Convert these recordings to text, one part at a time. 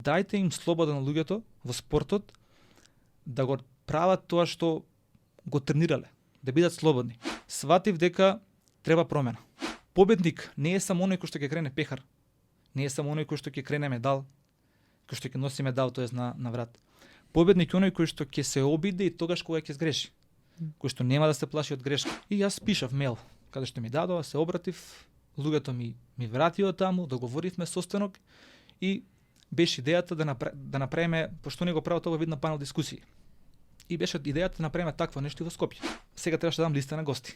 Дајте им слобода на луѓето во спортот да го прават тоа што го тренирале, да бидат слободни. Сватив дека треба промена. Победник не е само оној кој што ќе крене пехар, не е само оној кој што ќе крене медал, кој што ќе носи медал, тоест на врат. Победник е оној кој што ќе се обиде и тогаш кога ќе сгреши, кој што нема да се плаши од грешка. И јас пишав мејл, каде што ми дадоа, се обратив, луѓето ми вратио таму, договоривме состанок и беше идејата да направиме, пошто не го прават ова вид на панел дискусии. И беше идејата да направиме такво нешто во Скопје. Сега требаше да дам листа на гости.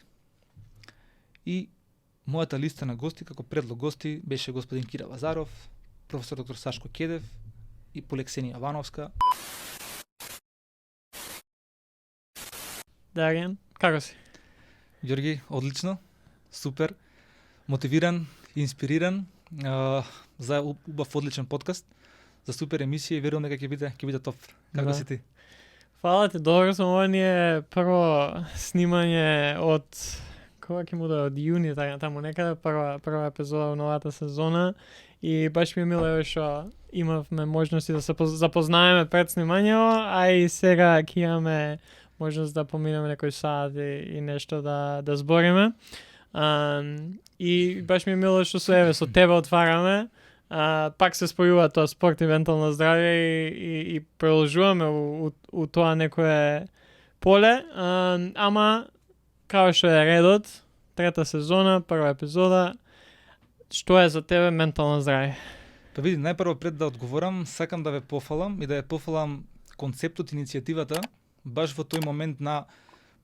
И мојата листа на гости, како предлог гости, беше господин Кира Лазаров, професор доктор Сашко Кедев и Полексенија Вановска. Даријан, како си? Ѓорги, одлично, супер, мотивиран, инспириран за убав одличен подкаст, за супер емисија и верувам дека ќе биде топ. Како си ти? Фала ти, добро сум, ова ни е прво снимање од кога ќе му да од јуни таму некаде, прва епизода во новата сезона и баш ми е мило што имавме можности да се запознаеме пред снимањето, а и сега ќе имаме можност да поминеме некој сат и нешто да збориме. И баш ми е мило што со тебе отвараме. Пак се спојува тоа спорт и ментално здравје и продолжуваме у тоа некое поле. Ама, као што е редот, трета сезона, прва епизода, што е за тебе ментално здравје? Па види, најпрво пред да одговорам, сакам да ве пофалам и да ја пофалам концептот, иницијативата, баш во тој момент на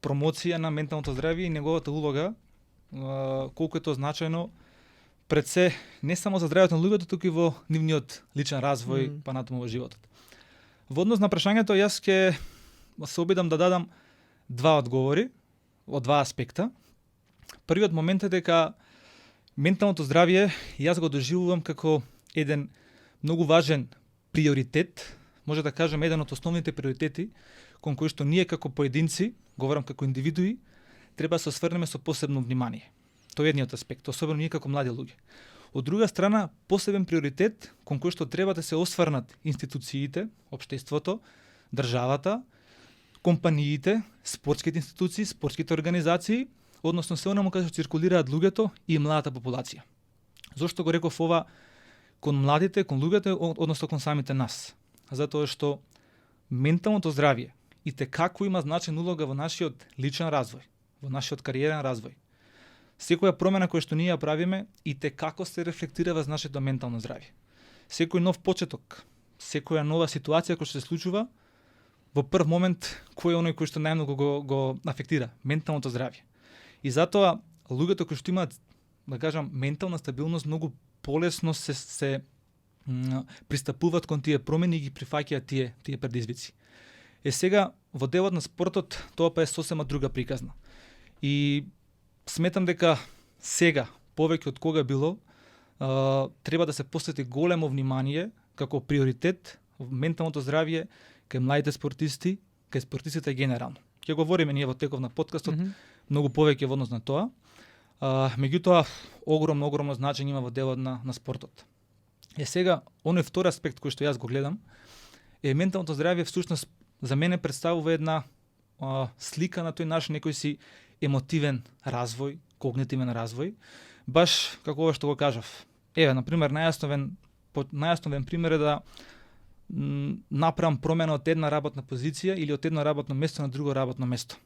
промоција на менталното здравје и неговата улога, колку е тоа значајно пред се, не само за здравјето на луѓето, туку и во нивниот личен развој, па натаму во животот. Во однос на прашањето, јас ќе се обидам да дадам два одговори, од два аспекта. Првиот момент е дека менталното здравје јас го доживувам како еден многу важен приоритет, може да кажем еден од основните приоритети кон кои што ние како поединци, говорам како индивидуи, треба да се осврнеме со посебно внимание. Тоа е едниот аспект, особено ние како млади луѓе. Од друга страна, посебен приоритет кон кој што треба да се осврнат институциите, општеството, државата, компаниите, спортските институции, спортските организации, односно се онаму каде што циркулираат луѓето и младата популација. Зошто го реков ова кон младите, кон луѓето, односно кон самите нас? Затоа што менталното здравје и те како има значајна улога во нашиот личен развој, во нашиот кариерен развој. Секоја промена која што ние ја правиме и те како се рефлектира во нашето ментално здравје. Секој нов почеток, секоја нова ситуација која што се случува, во прв момент кој е оној кој што најмногу го афектира менталното здравје. И затоа луѓето кои што имаат, да кажам, ментална стабилност многу полесно се пристапуваат кон тие промени и ги прифаќаат тие предизвици. Сега во делот на спортот тоа па е сосема друга приказна. И сметам дека сега, повеќе од кога било, треба да се посвети големо внимание како приоритет менталното здравје кај младите спортисти, кај спортистите генерално. Ќе говориме ние во теков на подкастот многу повеќе во однос на тоа. Меѓутоа, огромно значење има во делот на спортот. Сега, оној втори аспект кој што јас го гледам, е менталното здравје всушност за мене представува една слика на тој наш некој си емотивен развој, когнитивен развој, баш како ова што го кажав. На пример, најасновен пример е да направам промена од една работна позиција или од едно работно место на друго работно место.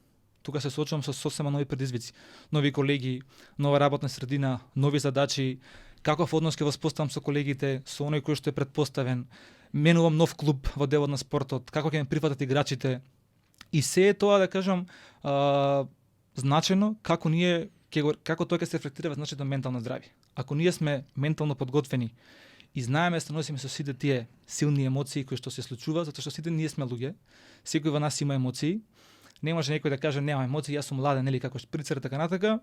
Тука се соочувам со сосема нови предизвици, нови колеги, нова работна средина, нови задачи, каков однос ќе воспоставам со колегите, со оној кој што е предпоставен, менувам нов клуб во делот на спортот, како ќе ме прифатат играчите. И се е тоа, да кажам, значено како тоа ќе се рефлектира во нашето ментално здравје. Ако ние сме ментално подготвени и знаеме да се носиме со сите тие силни емоции кои што се случува, затоа што сите ние сме луѓе, секој во нас има емоции. Не може некој да каже нема емоции, јас сум младен или како шприцер така натака.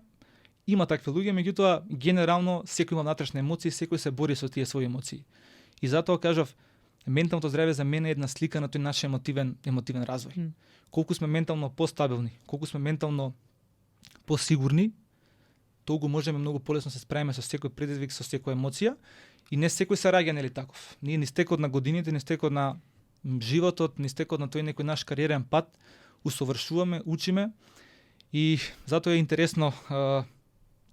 Има такви луѓе, меѓутоа генерално секој има внатрешни емоции, секој се бори со тие своји емоции. И затоа кажав, менталното здравје за мене е една слика на тој наш емотивен развој. Колку сме ментално постабилни, колку сме ментално посигурни, толку можеме многу полесно се справиме со секој предизвик, со секоја емоција. И не секој се раѓа нели таков. Ние ни стекот на годините, ни стекот на животот, ни стекот на тој некој наш кариерен пат, усовршуваме, учиме и затоа е интересно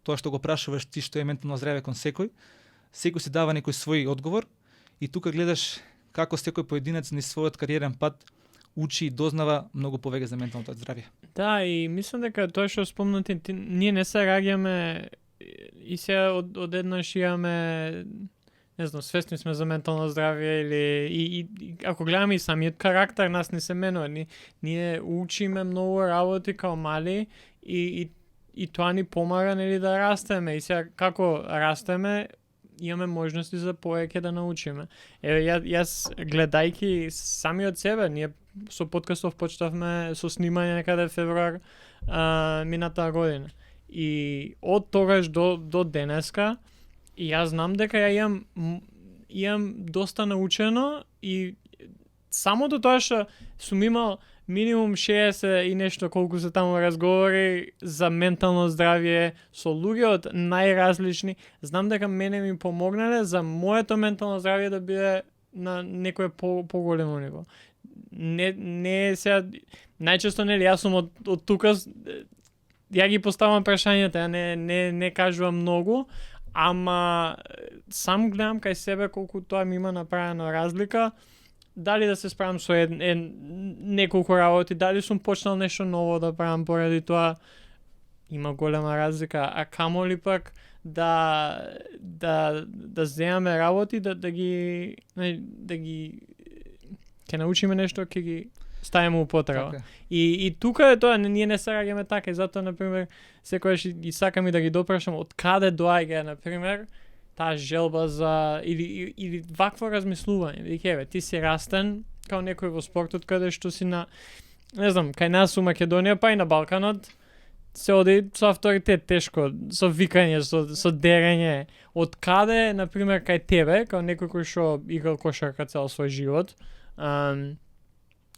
тоа што го прашуваш ти што е ментално здравје кон секој. Секој си дава некој свој одговор и тука гледаш како секој поединец низ својот кариерен пат учи и дознава многу повеќе за менталното здравје. Да, и мислам дека тоа што спомнати, ние не се раѓаме и се одеднаш имаме, не знам, свесни сме за ментално здравје или и ако гледаме и самиот карактер нас не се менува. Ние учиме многу работи као мали и тоа ни помага нели да растеме и сега како растеме имаме можности за повеќе да научиме. Еве јас гледајќи самиот себе, ние со подкастов почнавме со снимање некаде февруар минатаа година. И од тогаш до денеска и јас знам дека ја имам доста научено и самото тоа што сум имал минимум 60 и нешто колку се таму разговори за ментално здравје со луѓе од најразлични, знам дека мене ми помогнале за моето ментално здравје да биде на некое поголемо ниво. Не сега најчесто нели јас сум од тука ја ги поставам прашањата, не кажувам многу, ама сам гледам кај себе колку тоа ми има направено разлика. Дали да се справам со неколку работи, дали сум почнал нешто ново да правам поради тоа, има голема разлика, а камоли пак да земаме работи, да ги ќе научиме нешто, ќе ги ставиме употреба. Така. И тука е тоа, ние не се раѓаме така, и затоа, например, секојаш и сакам и да ги допрашам од каде доаѓа, например, таа желба за или вакво размислување. Веќе ти си растен као некој во спортот каде што си на, не знам, кај нас у Македонија па и на Балканот се оди со авторитет тешко, со викање, со дерење. Од каде, например, кај тебе, као некој кој што играл кошарка цел свој живот,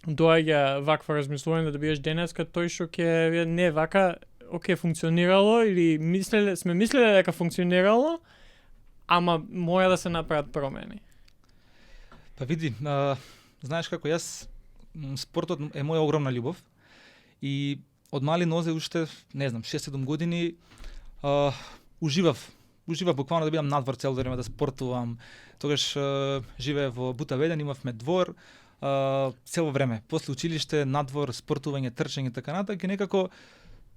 доаѓа вакво размислување да бидеш денеска тој што ќе не вака, оке функционирало или сме мислеле дека функционирало, ама мора да се направат промени. Па види, знаеш како јас, спортот е моја огромна љубов и од мали нозе уште, не знам, 6-7 години уживав буквално да бидам надвор цело време да спортувам. Тогаш живеев во Бутаведен, имавме двор, цело време. После училиште, надвор, спортување, трчање и така натаму, некако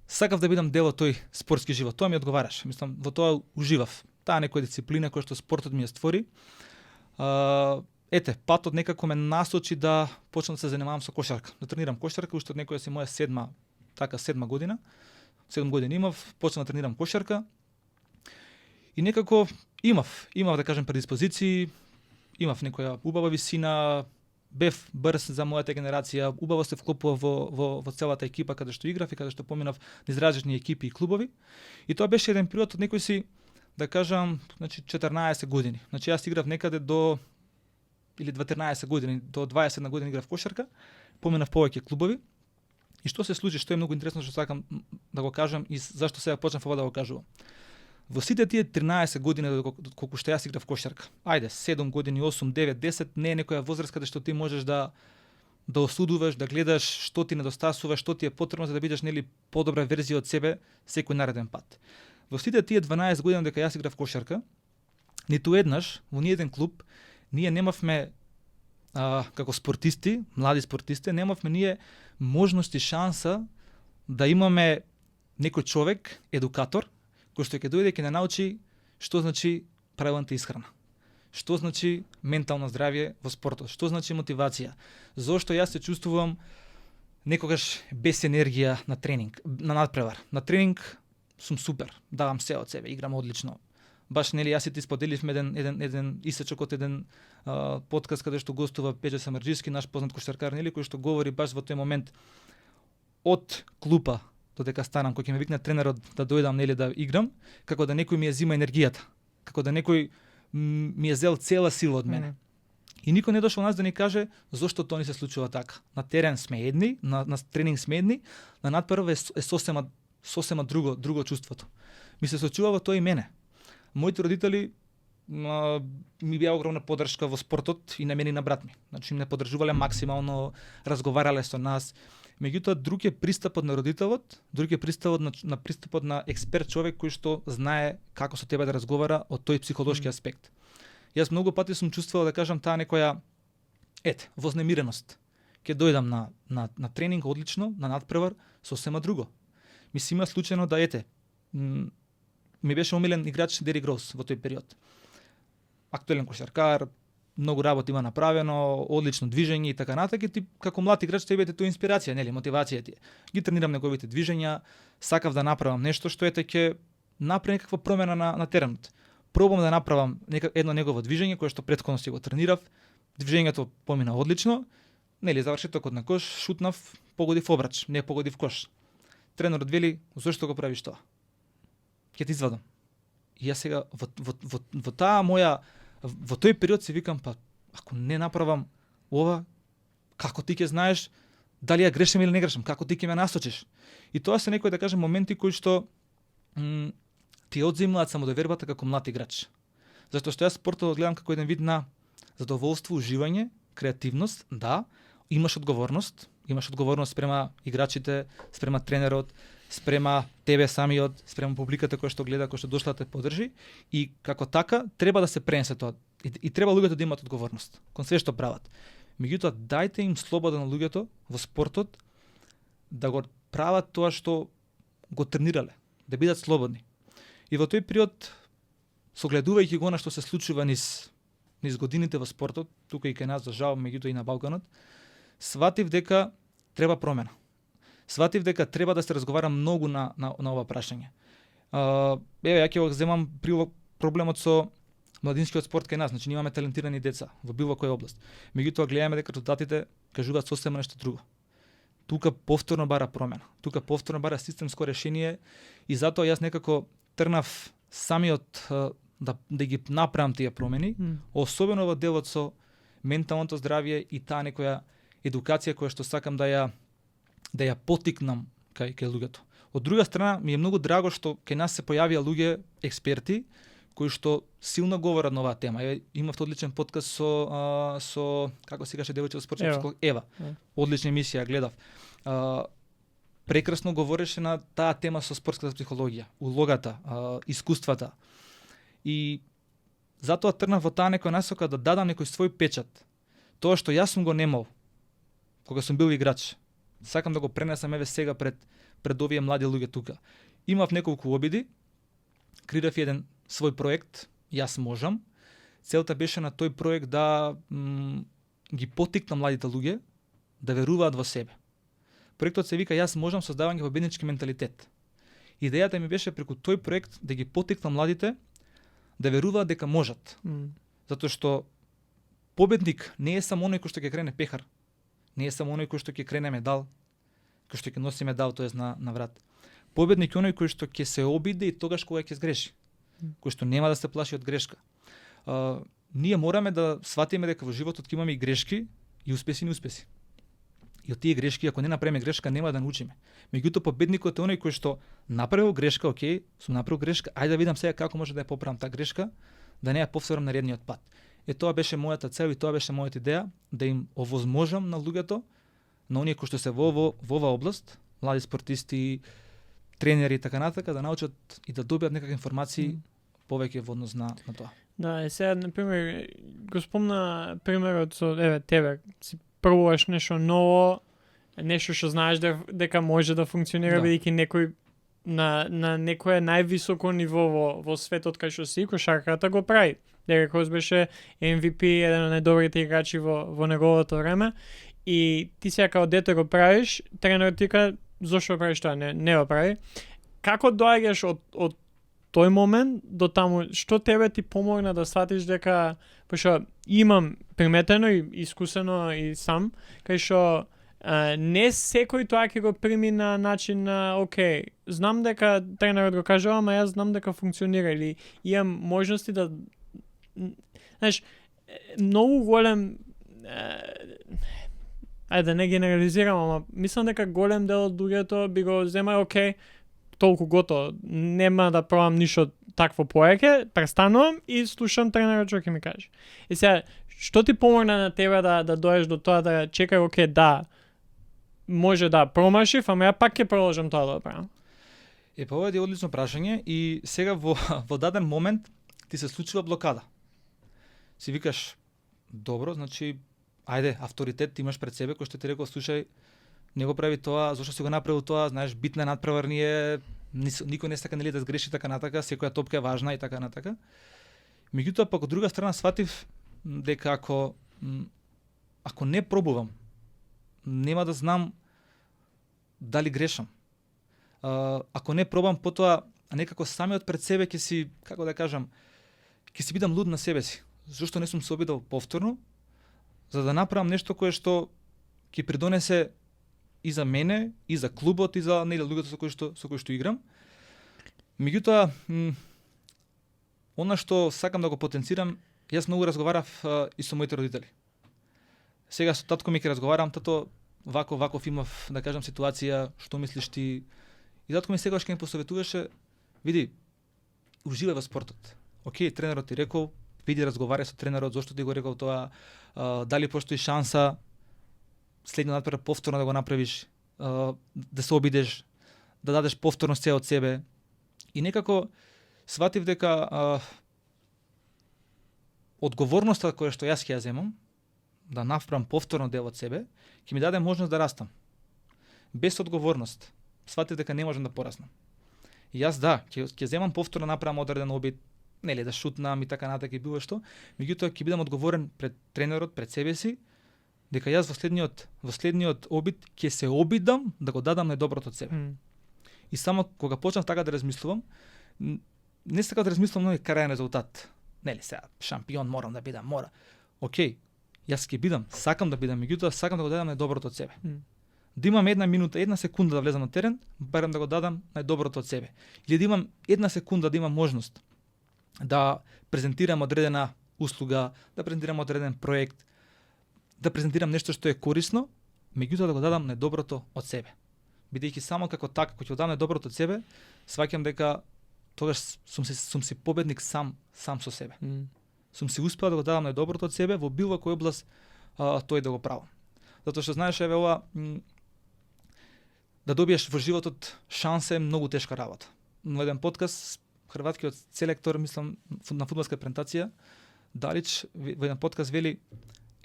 сакав да бидам дел од тој спортски живот. Тоа ми одговараше. Мислам, во тоа уживав. Таа некоја дисциплина која што спортот ми ја створи. Патот некако ме насочи да почнам да се занимавам со кошарка. Да тренирам кошарка уште од некоја си моја седма година. 7 години имав, почнав да тренирам кошарка. И некако имав да кажем предиспозиции, имав некоја убава висина, бев брз за мојата генерација, убаво се вклопував во целата екипа каде што играв и каде што поминав низ различни екипи и клубови. И тоа беше еден период од некој си, да кажам, 14 години. Јас играв некаде до 13 години, до 21 години играв кошарка, поминав повеќе клубови. И што се случи, што е многу интересно што сакам да го кажам и зашто сега почнав ова да го кажувам. Во сите тие 13 години колку што јас играв кошарка, 7 години, 8, 9, 10, не е некоја возраст каде што ти можеш да осудуваш, да гледаш што ти недостасува, што ти е потребно за да бидеш нели подобра верзија од себе секој нареден пат. Во сите тие 12 години дека јас играв кошарка, ниту еднаш во ниеден клуб ние немавме како спортисти, млади спортисти, немавме ние можности, шанса да имаме некој човек, едукатор, кој што ќе дојде ќе не научи што значи правилната исхрана. Што значи ментално здравје во спортот, што значи мотивација. Зошто јас се чувствувам некогаш без енергија на тренинг, на надпревар. На тренинг сум супер, давам се од себе, играм одлично. Баш нели јас и ти споделивме еден исечок од еден подкаст каде што гостува Пеџа Самарџиски, наш познат кошаркар, нели, кој што говори баш во тој момент од клупа додека станам, кој ќе ме викне тренерот да дојдам нели да играм, како да некој ми ја зима енергијата, како да некој ми е зел цела сила од мене. И никој не дошол нас да ни каже зошто тоа ни се случува така. На терен сме едни, на тренинг сме едни, на надпрва е сосема друго чувството. Ми се случува тоа и мене. Моите родители ми беа огромна поддршка во спортот и на мене и на брат ми. Значи не поддржувале максимално, разговарале со нас. Меѓутоа, друг е пристапот на родителот, друг е пристапот на пристапот на експерт човек кој што знае како со тебе да разговара од тој психолошки аспект. Јас многу пати сум чувствувал, да кажам, таа некоја вознемиреност. Ќе дојдам на тренинг одлично, на надпревар, сосема друго. Ми се има случајно да ми беше омилен играч Дерик Роуз во тој период. Актуелен кошаркар, многу работа има направено, одлично движење и така натаму. Ти како млад играч тебе е тоа инспирација, нели, мотивација ти. Ги тренирам неговите движења, сакав да направам нешто што ќе направи некаква промена на теренот. Пробам да направам едно негово движење кое што претходно си го тренирав. Движењето помина одлично. Нели, завршетокот на кош, шутнав, погодив обрач, не погодив кош. Тренерот вели: "Зошто го правиш тоа? Ќе ти извадам." И јас сега во таа моја во тој период си викам, па ако не направам ова, како ти ќе знаеш дали ја грешам или не грешам, како ти ќе ме насочиш? И тоа се некои, да кажем, моменти кои што ти одземуваат самодовербата како млад играч. Затоа што јас спортот гледам како еден вид на задоволство, уживање, креативност, да, имаш одговорност спрема играчите, спрема тренерот, спрема тебе самиот, спрема публиката која што гледа, која што дошла да те поддржи, и како така треба да се пренесе тоа. И треба луѓето да имаат одговорност кон све што прават. Меѓутоа, дајте им слобода на луѓето во спортот да го прават тоа што го тренирале, да бидат слободни. И во тој период, согледувајќи го на што се случува низ годините во спортот, тука и кај нас, за жал, меѓутоа и на Балканот, сватив дека треба промена. Сватив дека треба да се разговара многу на ова прашање. Еве, ја ќе го земам проблемот со младинскиот спорт кај нас, значи имаме талентирани деца во било која област. Меѓутоа гледаме дека резултатите кажуваат сосема нешто друго. Тука повторно бара промена. Тука повторно бара системско решение и затоа јас некако трнав самиот да ги направам тие промени, особено во делот со менталното здравје и таа некоја едукација која што сакам да ја потикнам кај луѓето. Од друга страна, ми е многу драго што кај нас се појавија луѓе експерти кои што силно говорат на оваа тема. Имав одличен подкаст со како се каже девојче од спортот, Ева. Одлична емисија гледав. Прекрасно говореше на таа тема со спортската психологија, улогата, искуствата. И затоа трнав во таа некоја насока да дадам некој свој печат. Тоа што јас сум го немал кога сум бил играч, сакам да го пренесам еве сега пред овие млади луѓе тука. Имав неколку обиди, креирав еден свој проект, јас можам. Целта беше на тој проект да ги потикнам младите луѓе да веруваат во себе. Проектот се вика "Јас можам, создавање победнички менталитет". Идејата ми беше преку тој проект да ги потикнам младите да веруваат дека можат. Затоа што победник не е само оној кој што ќе крене пехар, не е само оној кој што ќе крене медал, кој што ќе носи медал, тоест на врат. Победник е оној кој што ќе се обиде и тогаш кога ќе сгреши, кој што нема да се плаши од грешка. Ние мораме да сватиме дека во животот ќе имаме и грешки, и успеси и неуспеси. И од тие грешки, ако не направиме грешка, нема да научиме. Меѓутоа, победникот е оној кој што направил грешка, окей, сум направил грешка, ајде да видам сега како може да ја поправам таа грешка, да не ја повторам на редниот пат. Тоа беше мојата цел и тоа беше мојата идеја, да им овозможам на луѓето, на оние кои што се во оваа област, млади спортисти, тренери и така натака, да научат и да добијат некакви информации повеќе во однос на тоа. Да, сега, например, го спомна примерот со тебе, си пробуваш нешто ново, нешто што знаеш дека може да функционира, бидејќи некој на некое највисоко ниво во светот кај што си, кошарката го прави. Дерек Роуз беше MVP, еден од најдобрите играчи во неговото време, и ти сега као дете го правиш, тренерот ти ка зошто правиш тоа, не го прави. Како доаѓаш од тој момент до таму, што тебе ти помогна да сватиш дека, пошто имам приметено и искусено и сам, кај што не секој тоа ќе го прими на начин на окей, знам дека тренерот го кажува, ама јас знам дека функционира, или имам можности да, знаеш, многу голем, ајде да не генерализирам, ама мислам дека голем дел од луѓето би го земај окей, толку готово, нема да пробам ништо такво повеќе, престанувам и слушам тренерот што ќе ми каже. И сега, што ти помогна на тебе да доеш до тоа да чекај, окей, да, може да промашив, ама ја пак ќе продолжам тоа да правам? Па ова е одлично прашање и сега во даден момент ти се случува блокада. Си викаш, добро, значи, ајде, авторитет ти имаш пред себе кој што ти рекол, слушај, не го прави тоа, зошто си го направил тоа, знаеш, битна е надпревар, ние никој не сака нели да сгреши така натака, секоја топка е важна и така натака. Меѓутоа, пак од друга страна сватив дека ако не пробувам, нема да знам дали грешам. Ако не пробам, потоа некако самиот пред себе ќе си, како да кажам, ќе си бидам луд на себе си. Зошто не сум се обидел повторно, за да направам нешто кое што ќе придонесе и за мене, и за клубот, и за луѓето со кои што играм. Меѓутоа, она што сакам да го потенцирам, јас многу разговарав и со моите родители. Сега со татко ми ќе разговарам, тато ваков имав, да кажам, ситуација, што мислиш ти? И татко ми секогаш ќе ми посоветуваше, види, уживај во спортот. Океј, тренерот ти рекол, види, разговарај со тренерот, зошто ти го рекол тоа, дали постои шанса следниот надпревар повторно да го направиш, да се обидеш, да дадеш повторно се од себе. И некако сватив дека одговорноста која што јас ќе ја земам, да направам повторно дел од себе, ќе ми даде можност да растам. Без одговорност, сватив дека не можам да пораснам. И јас ќе земам повторно направам одреден обид, нели да шутнам и така натака и било што, меѓутоа ќе бидам одговорен пред тренерот, пред себе си, дека јас во следниот обид ќе се обидам да го дадам најдоброто од себе. И само кога почнав така да размислувам, не сакам да размислувам на крајен резултат. Нели сега шампион морам да бидам, мора. Океј, јас ќе бидам, сакам да бидам, меѓутоа сакам да го дадам најдоброто од себе. Да имам една минута, една секунда да влезам на терен, барем да го дадам најдоброто од себе. Или да имам една секунда да имам можност да презентирам одредена услуга, да презентирам одреден проект, да презентирам нешто што е корисно, меѓутоа да го дадам најдоброто од себе. Бидејќи само како така, кога ќе го дадам најдоброто од себе, сваќам дека тогаш сум си победник сам со себе. Сум си успеал да го дадам најдоброто од себе во било која област тој да го правам. Затоа што знаеш, еве ова, да добиеш во животот шанса е многу тешка работа. На еден подкаст хрватскиот селектор, мислам, на фудбалска презентација, Далич во еден подкаст вели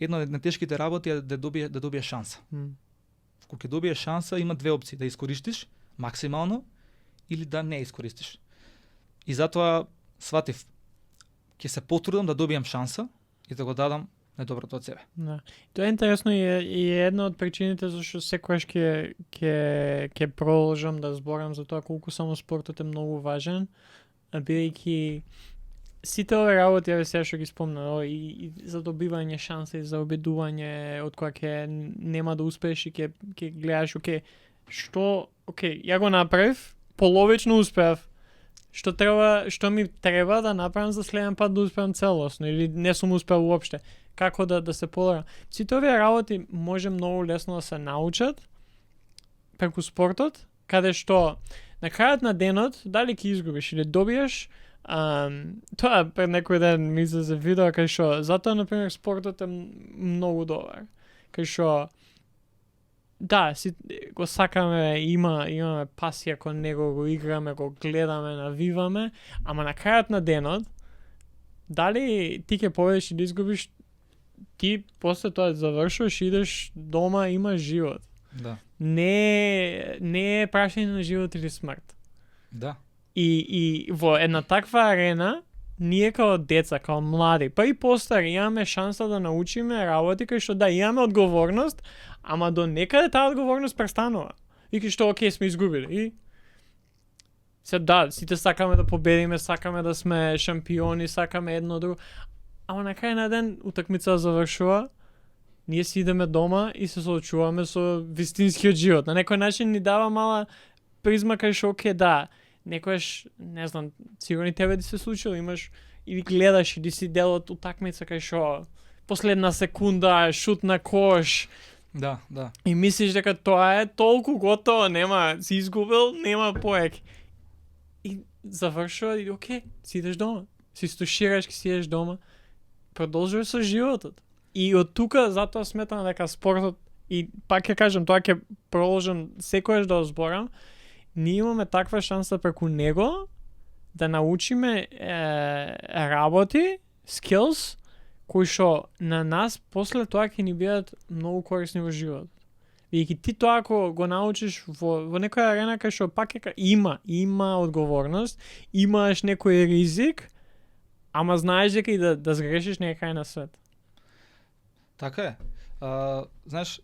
една од најтешките работи е да добие шанса. Кога ќе добиеш шанса, има две опции: да искористиш максимално или да не искористиш. И затоа сватив, ќе се потрудам да добијам шанса и да го дадам најдоброто од себе. Да. Тоа е интересно и е една од причините зашто секогаш ќе продолжам да зборам за тоа колку само спортот е многу важен, бидејќи сите овие работи, ја сега што ги спомна, и за добивање шанса и за обидување од која ќе нема да успееш и ќе гледаш, ја го направив, половично успеав. Што ми треба да направам за следен пат да успеам целосно или не сум успеал уопште. Како да се подобрам. Сите овие работи може многу лесно да се научат преку спортот, каде што на крајот на денот дали ќе изгубиш или добиеш. Тоа пред некој ден ми излезе видео кај што затоа на пример спортот е многу добар. Кај што да, си го сакаме, имаме пасија кон него, го играме, го гледаме, навиваме, ама на крајот на денот дали ти ќе победиш или изгубиш, ти после тоа завршуваш, идеш дома, имаш живот. Да. Не е прашање на живот или смрт. Да. И во една таква арена, ние као деца, као млади, па и постари, имаме шанса да научиме работи кај што да имаме одговорност, ама до некаде таа одговорност престанува. И кај што окей сме изгубили. И сите сакаме да победиме, сакаме да сме шампиони, сакаме едно друго. Ама на крај на ден утакмица завршува, ние си идеме дома и се соочуваме со вистинскиот живот. На некој начин ни дава мала призма кај што окей, да, некојаш, не знам, сигурно тебе ти се случило, имаш или гледаш или си дел од утакмица кај што последна секунда, шут на кош. Да. И мислиш дека тоа е толку готово, нема, си изгубил, нема поек. И завршува и окей, си идеш дома. Си стушираш, си идеш дома. Продолжуваш со животот. И од тука затоа сметам дека спортот, и пак ќе кажам, тоа ќе продолжам секојаш да озборам, ние имаме таква шанса преку него да научиме работи, skills, кои што на нас после тоа ќе ни бидат многу корисни во живот. Бидејќи ти тоа ако го научиш во некоја арена кај што пак има одговорност, имаш некој ризик, ама знаеш дека и да сгрешиш не е крај на свет. Така е. Знаеш,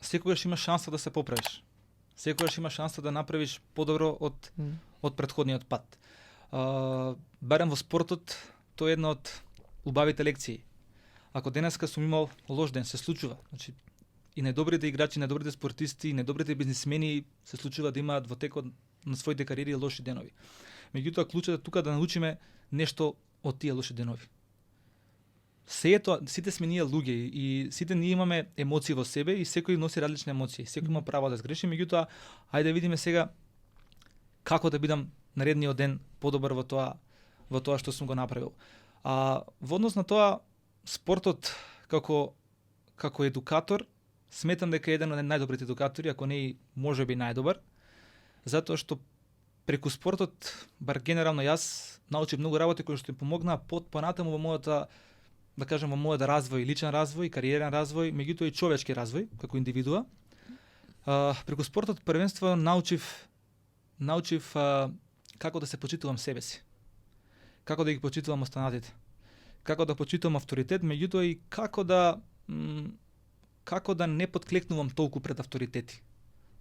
секогаш имаш шанса да се поправиш. Секогаш имаш шанса да направиш подобро од претходниот пат. Барем во спортот, тоа е една од убавите лекции. Ако денеска сум имал лош ден, се случува. Значи, и најдобрите играчи, најдобрите спортисти, и најдобрите бизнисмени се случува да имаат во текот на своите кариери лоши денови. Меѓутоа, клучот е тука да научиме нешто од тие лоши денови. Сите сме ние луѓе и сите ние имаме емоции во себе и секој носи различни емоции. Секој има право да сгреши, меѓутоа, ајде да видиме сега како да бидам наредниот ден подобар во тоа што сум го направил. Во однос на тоа, спортот како едукатор, сметам дека е еден од најдобрите едукатори, ако не и можеби најдобар, затоа што преку спортот, бар генерално јас научив многу работи кои што ми помогнаа понатаму во мојата, да кажем, во мојот развој, личен развој, кариерен развој, меѓутоа и човечки развој како индивидуа. Преку спортот првенствено научив како да се почитувам себе си. Како да ги почитувам останатите. Како да почитувам авторитет, меѓутоа и како да не подклекнувам толку пред авторитети.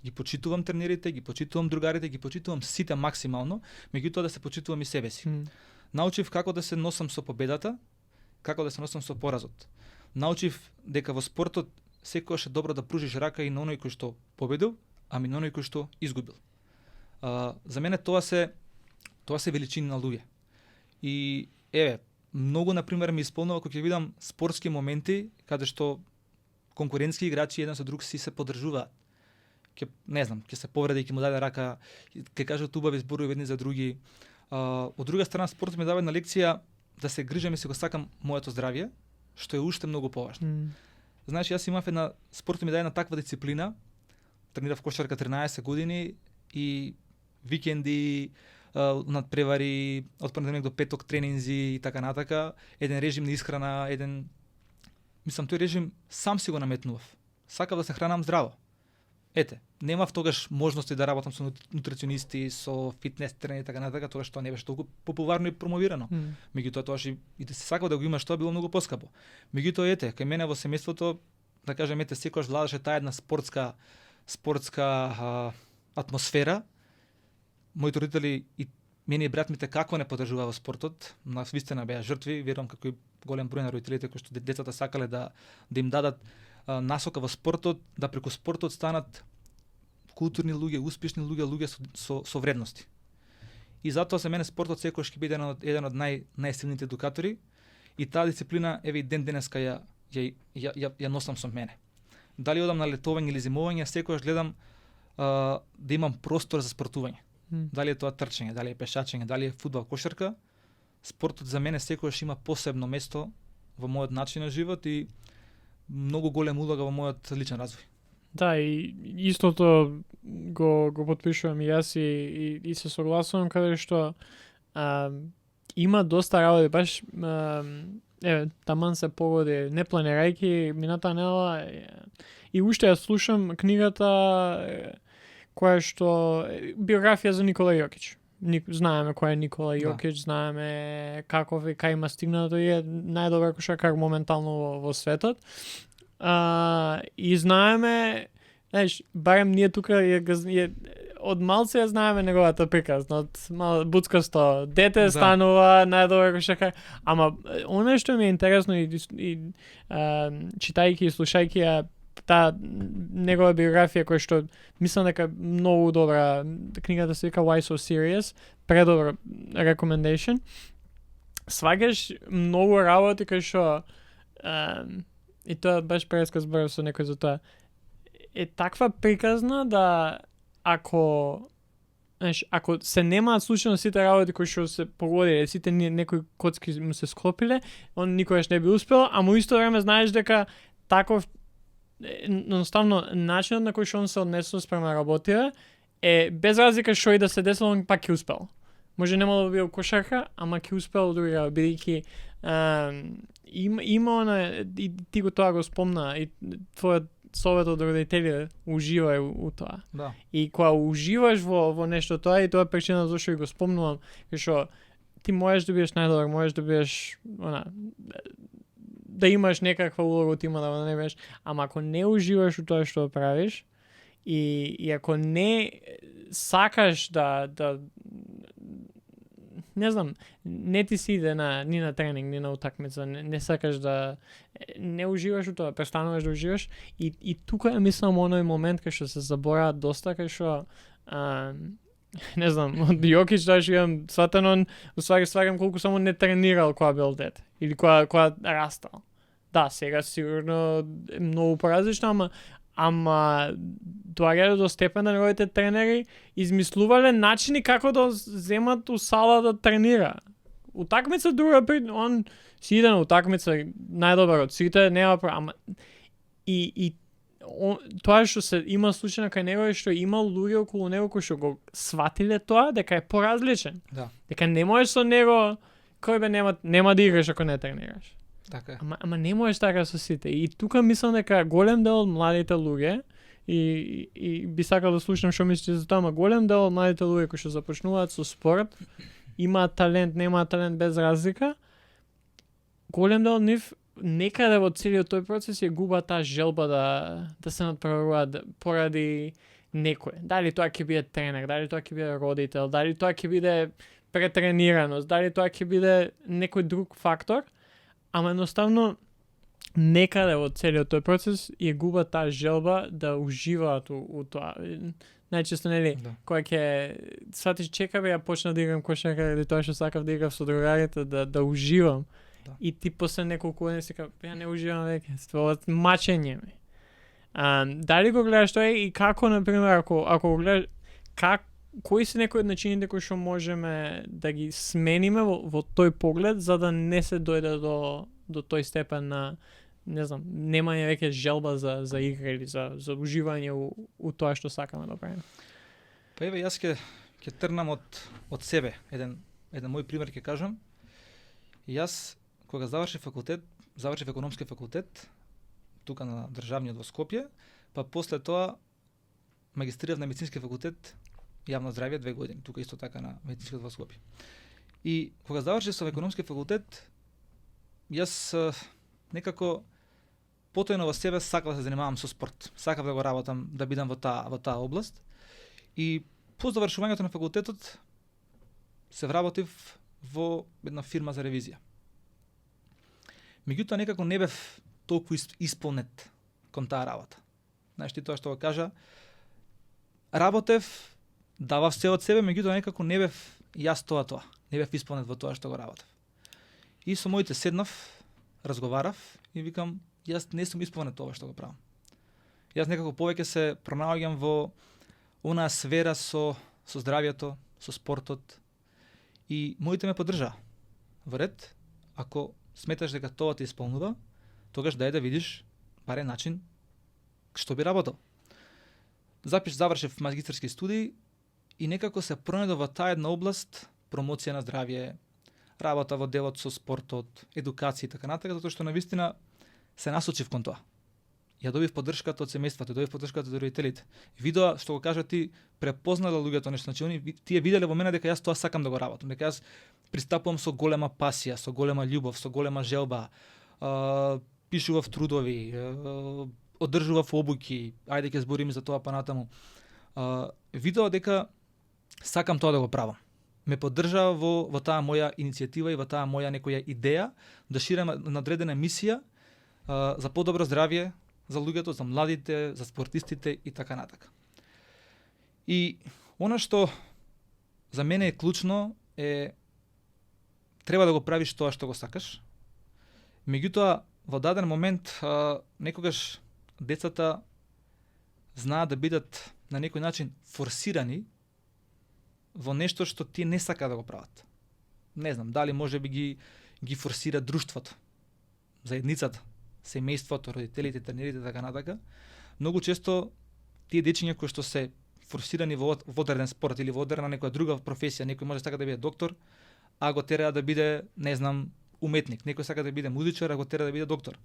Ги почитувам тренерите, ги почитувам другарите, ги почитувам сите максимално, меѓутоа да се почитувам и себе си. Научив како да се носам со победата, како да се носам со поразот. Научив дека во спортот секогаш е добро да пружиш рака и на оној кој што победил, ами на оној кој што изгубил. За мене тоа се величини на луѓе. И многу на пример ми исполнува кога ќе видам спортски моменти каде што конкурентски играчи еден со друг си се поддржуваат. Ќе се повреди, ќе му даде рака, ќе кажат убави зборови едни за други. Од друга страна, спортот ми дава една лекција да се грижам и се го сакам моето здравје, што е уште многу поважно. Знаеш, јас имав спортот ми даде една таква дисциплина, тренирав кошарка 13 години и викенди, надпревари, од понеделник до петок тренинзи и така натака, еден режим на исхрана, тој режим сам си го наметнував. Сакав да се хранам здраво. Немав тогаш можности да работам со нутриционисти, со фитнес тренери и така натака, тогаш тоа не беше толку популарно и промовирано. Меѓутоа тоа и да се сакав да го имаш, тоа било многу поскапо. Меѓутоа кај мене во семејството, да кажем, секогаш владаше таа една спортска атмосфера. Моите родители и мене и брат ми како не поддржуваа во спортот, на вистина беа жртви, верувам како и голем број на родителите кои што децата сакале да им дадат насока во спортот, да преку спортот станат културни луѓе, успешни луѓе со вредности. И затоа за мене спортот секогаш ќе биде еден од најсилните едукатори и таа дисциплина и ден денеска ја носам со мене. Дали одам на летовање или зимовање, секогаш гледам да имам простор за спортување. Дали е тоа трчање, дали е пешачење, дали е фудбал, кошарка, спортот за мене секогаш има посебно место во мојот начин на живот и многу голема улога во мојот личен развој. Да, и истото го потпишувам и јас и се согласувам каде што има доста работи, баш таман се погоди, не планирајќи мината недела и уште ја слушам книгата која што биографија за Никола Јокич. Знаеме кој е Никола Јокич, знаеме каков и кај има стигнато и е најдобар кошаркар моментално во светот. И знаеме, знаеш, барем ние тука од малце ја знаеме неговата приказна, од буцкасто дете станува најдобар кошаркар, ама оно што ми е интересно и читајќи и слушајќи ја таа негова биографија која што мислам дека многу добра, книгата се вика Why So Serious, предобра recommendation. Сваѓаш многу работи кои што и тоа баш преска зборав со некој за тоа. Е таква приказна да ако знаеш, ако се немаат случајно сите работи кои што се погодиле, сите некои коцки му се склопиле, он никогаш не би успел, а му исто време знаеш дека таков едноставно начинот на кој што он се однесува спрема работија е без разлика што и да се десло, он пак ќе успел. Може немало да биде кошарка, ама ќе успел друга, бидејќи има она, и ти го тоа го спомна, и твојот совет од родители, уживај у тоа. Да. И кога уживаш во нешто тоа, и тоа е причина зашто и го спомнувам, што ти можеш да бидеш најдобар, можеш да бидеш да имаш некаква улога у тима, да не бидеш, ама ако не уживаш у тоа што правиш, и ако не сакаш да не знам, не ти си иде ни на тренинг, ни на утакмица, не сакаш да не уживаш у тоа, престануваш да уживаш, и тука е мислам оној момент кај што се забораат доста, кај што не знам, од Јокич да имам сватен он, сваќам колку само не тренирал кога бил дете или кога растал. Да, сега сигурно е многу поразлично, ама доаѓале до степен на неговите тренери измислувале начини како да земат у сала да тренира. Утакмица друга, он си иде на утакмица најдобар од сите, нема ама и тоа што се има случај кај него е што има луѓе околу него кои што го сватиле тоа дека е поразличен. Да. Дека не можеш со него, кој бе нема да играш ако не тренираш. Така е. Ама не можеш така со сите. И тука мислам дека голем дел од младите луѓе и би сакал да слушам што мислите за тоа, ама голем дел од младите луѓе кои што започнуваат со спорт, имаат талент, немаат талент без разлика. Голем дел од нив некаде во целиот тој процес ја губа таа желба да се надпреваруваат поради некој. Дали тоа ќе биде тренер, дали тоа ќе биде родител, дали тоа ќе биде претренираност, дали тоа ќе биде некој друг фактор, ама едноставно некаде во целиот тој процес ја губа таа желба да уживаат у тоа. Најчесто, нели, кој ќе сватиш чекаве, ја почна да играм кошарка или тоа што сакав да играм со другарите, да уживам. Да. И ти после неколку години си кажа, ја не уживам веќе, ова мачење ми. Дали го гледаш тоа и како, например, ако го гледаш, кои се некои од начините кои што можеме да ги смениме во тој поглед, за да не се дојде до тој степен на, не знам, немање веќе желба за игра или за уживање у тоа што сакаме да правиме. Па еве, јас ќе трнам од себе. Еден мој пример ќе кажам. Јас кога завршив економски факултет, тука на државниот во Скопје, па после тоа магистрирав на медицински факултет јавно здравје 2 години, тука исто така на медицинскиот во Скопје. И кога завршив со економски факултет, јас некако потојно во себе сакав да се занимавам со спорт. Сакав да го работам, да бидам во таа област. И по завршувањето на факултетот се вработив во една фирма за ревизија. Меѓутоа некако не бев толку исполнет кон таа работа. Знаеш ти тоа што го кажа, работев, давав се од себе, меѓутоа некако не бев јас тоа. Не бев исполнет во тоа што го работев. И со моите седнав, разговарав и викам, јас не сум исполнет тоа што го правам. Јас некако повеќе се пронаоѓам во онаа сфера со здравјето, со спортот, и моите ме поддржаа. Во ред, ако сметаш дека тоа те исполнува, тогаш дај да видиш барем начин што би работел. Завршив магистерски студии и некако се пронајдов во таа една област, промоција на здравје, работа во делот со спортот, едукација и така натака, затоа што навистина се насочив кон тоа. Ја добив поддршката од семејството, добив поддршката од родителите. Видоа што го кажа ти, препознале луѓето нешто, значи они тие виделе во мене дека јас тоа сакам да го работам, дека јас пристапувам со голема пасија, со голема љубов, со голема желба, пишував трудови, одржував обуки, ајде ќе збориме за тоа понатаму. Видоа дека сакам тоа да го правам. Ме поддржаа во таа моја иницијатива и во таа моја некоја идеја да ширам надредена мисија за подобро здравје за луѓето, за младите, за спортистите и така натака. И она што за мене е клучно е треба да го правиш тоа што го сакаш. Меѓутоа во даден момент некогаш децата знаат да бидат на некој начин форсирани во нешто што тие не сака да го прават. Не знам, дали може би ги форсира друштвото, заедницата, семејството, родителите, тренерите, така натака. Многу често тие дечиња кои што се форсирани во одреден спорт или во одредена некоја друга професија, некој може сака да биде доктор, а го тера да биде, не знам, уметник, некој сака да биде музичар, а го тера да биде доктор.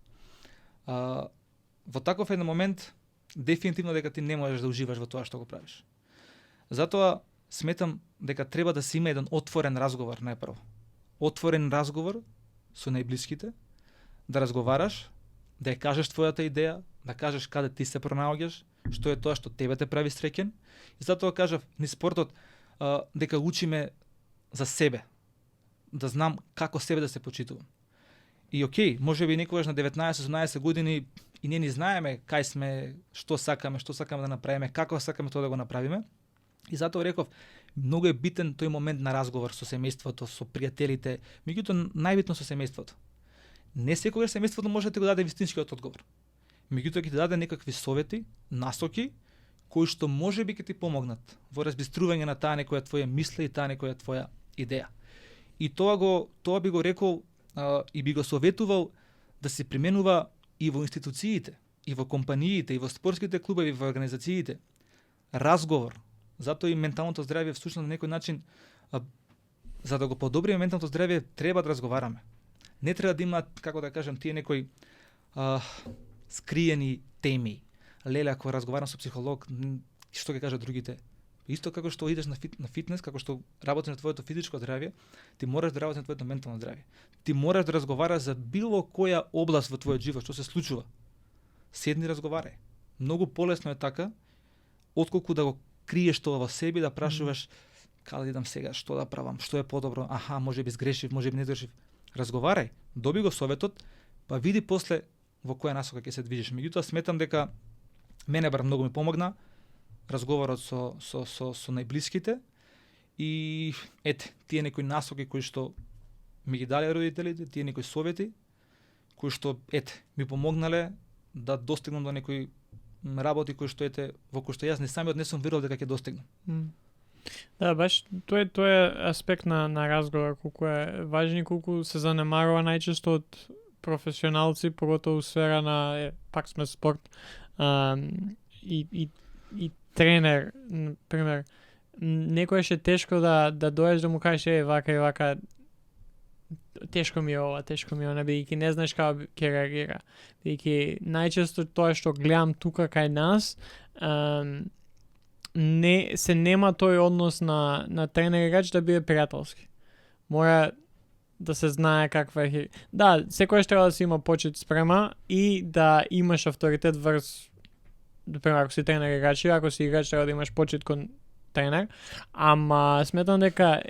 Во таков еден момент, дефинитивно дека ти не можеш да уживаш во тоа што го правиш. Затоа сметам дека треба да се има еден отворен разговор најпрво. Отворен разговор со најблиските, да разговараш, да ја кажеш твојата идеја, да кажеш каде ти се пронаоѓаш, што е тоа што тебе те прави среќен. И затоа кажав низ спортот дека учиме за себе, да знам како себе да се почитувам. И окей, може би некогаш на 19-18 години и не ни знаеме кај сме, што сакаме да направиме, како сакаме тоа да го направиме. И затоа реков, многу е битен тој момент на разговор со семејството, со пријателите, меѓутоа најбитно со семејството. Не секогаш семејството може да ти го даде вистинскиот одговор. Меѓутоа ќе ти даде некакви совети, насоки, кои што може би ќе ти помогнат во разбистрување на таа некоја твоја мисла и таа некоја твоја идеја. И тоа би го рекол и би го советувал да се применува и во институциите, и во компаниите, и во спортските клубови, и во организациите. Разговор. Затоа и менталното здравје всушност на некој начин, за да го подобриме менталното здравје, треба да разговараме. Не треба да има, како да кажем, тие некои скриени теми. Леле, ако разговарам со психолог, што ќе кажат другите? Исто како што идеш на фитнес, како што работиш на твоето физичко здравје, ти мораш да работиш на твоето ментално здравје. Ти мораш да разговараш за било која област во твојот живот, што се случува. Седни разговарај. Многу полесно е така, отколку да го криеш тоа во себе, да прашуваш каде да идам сега, што да правам, што е подобро, аха, може би сгрешив, може би не сгрешив. Разговарај, доби го советот, па види после во која насока ќе се движиш. Меѓутоа сметам дека мене бар многу ми помогна разговорот со најблиските и ете, тие некои насоки кои што ми ги дале родителите, тие некои совети кои што ете ми помогнале да достигнам до некои работи кои што ете во кои што јас не самиот не сум верувал дека ќе достигнам. Да, баш тој е аспект на разговор колку е важен и колку се занемарува најчесто од професионалци, поготово сфера на пак сме спорт и тренер, пример, некојаш е тешко да доеш да му кажеш вака и вака, тешко ми е ова, бидејќи не знаеш како ќе реагира. Бидејќи најчесто тоа што гледам тука кај нас, се нема тој однос на тренер играч да биде пријателски. Мора да се знае каква е. Да, секојаш треба да се има почит спрема и да имаш авторитет врз, например, ако си тренер играч, ако си играч треба да имаш почит кон тренер, ама сметам дека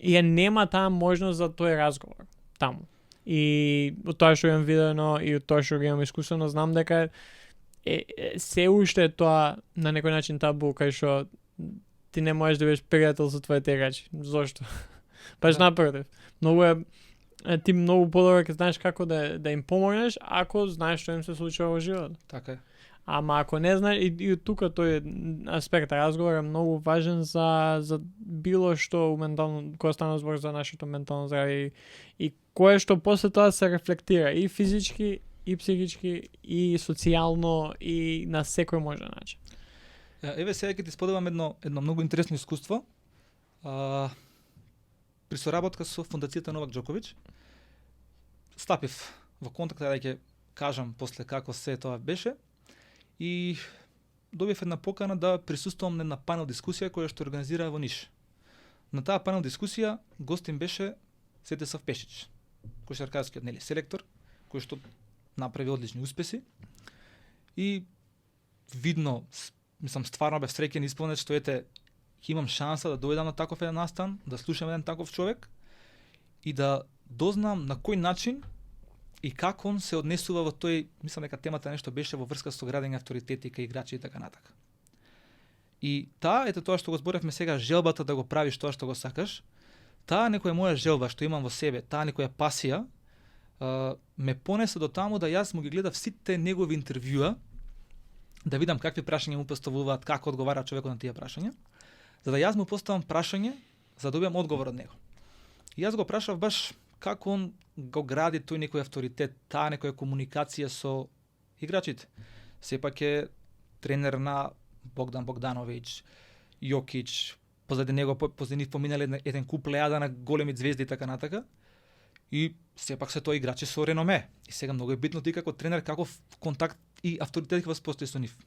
ја нема таа можност за тој разговор таму. И од тоа што имам видено и од тоа што го имам искусено, знам дека се уште тоа на некој начин табу, кај што ти не можеш да бидеш пријател со твоите играчи. Зошто? Баш напротив. Ти многу подобро ќе знаеш како да им помогнеш, ако знаеш што им се случува во животот. Така е. Ама ако не знаеш, и тука тој аспект разговор е многу важен за било што кога стана збор за нашето ментално здравје и кое што после тоа се рефлектира и физички, и психички, и социјално, и на секој можен начин. Еве сега ќе ти споделам едно многу интересно искуство. При соработка со Фондацијата Новак Џоковиќ, стапив во контакт да ќе кажам после како се тоа беше и добив една покана да присуствувам на една панел дискусија која што организира во Ниш. На таа панел дискусија гостин беше Светеслав Пешич, кошаркарскиот селектор, кој што направи одлични успеси и видно, мислам, стварно бев среќен и исполнет што ете имам шанса да дојдам на таков еден настан, да слушам еден таков човек и да дознам на кој начин и како он се однесува во тој, мислам дека темата нешто беше во врска со градење авторитети кај играчи и така натака. И ете тоа што го зборевме сега, желбата да го правиш тоа што го сакаш, таа некоја моја желба што имам во себе, таа некоја пасија, ме понесе до таму да јас му ги гледав сите негови интервјуа, да видам какви прашања му поставуваат, како одговара човекот на тие прашања, за да јас му поставам прашање, за да добиам одговор од него. И јас го прашав баш како он го гради тој некој авторитет, таа некоја комуникација со играчите. Сепак е тренер на Богдан Богдановиќ, Јокич, позади него позади нив поминале еден куп лејада на големи звезди и така натака. И сепак се тоа играчи со реноме. И сега многу е битно ти како тренер каков контакт и авторитет ќе воспостави со нив.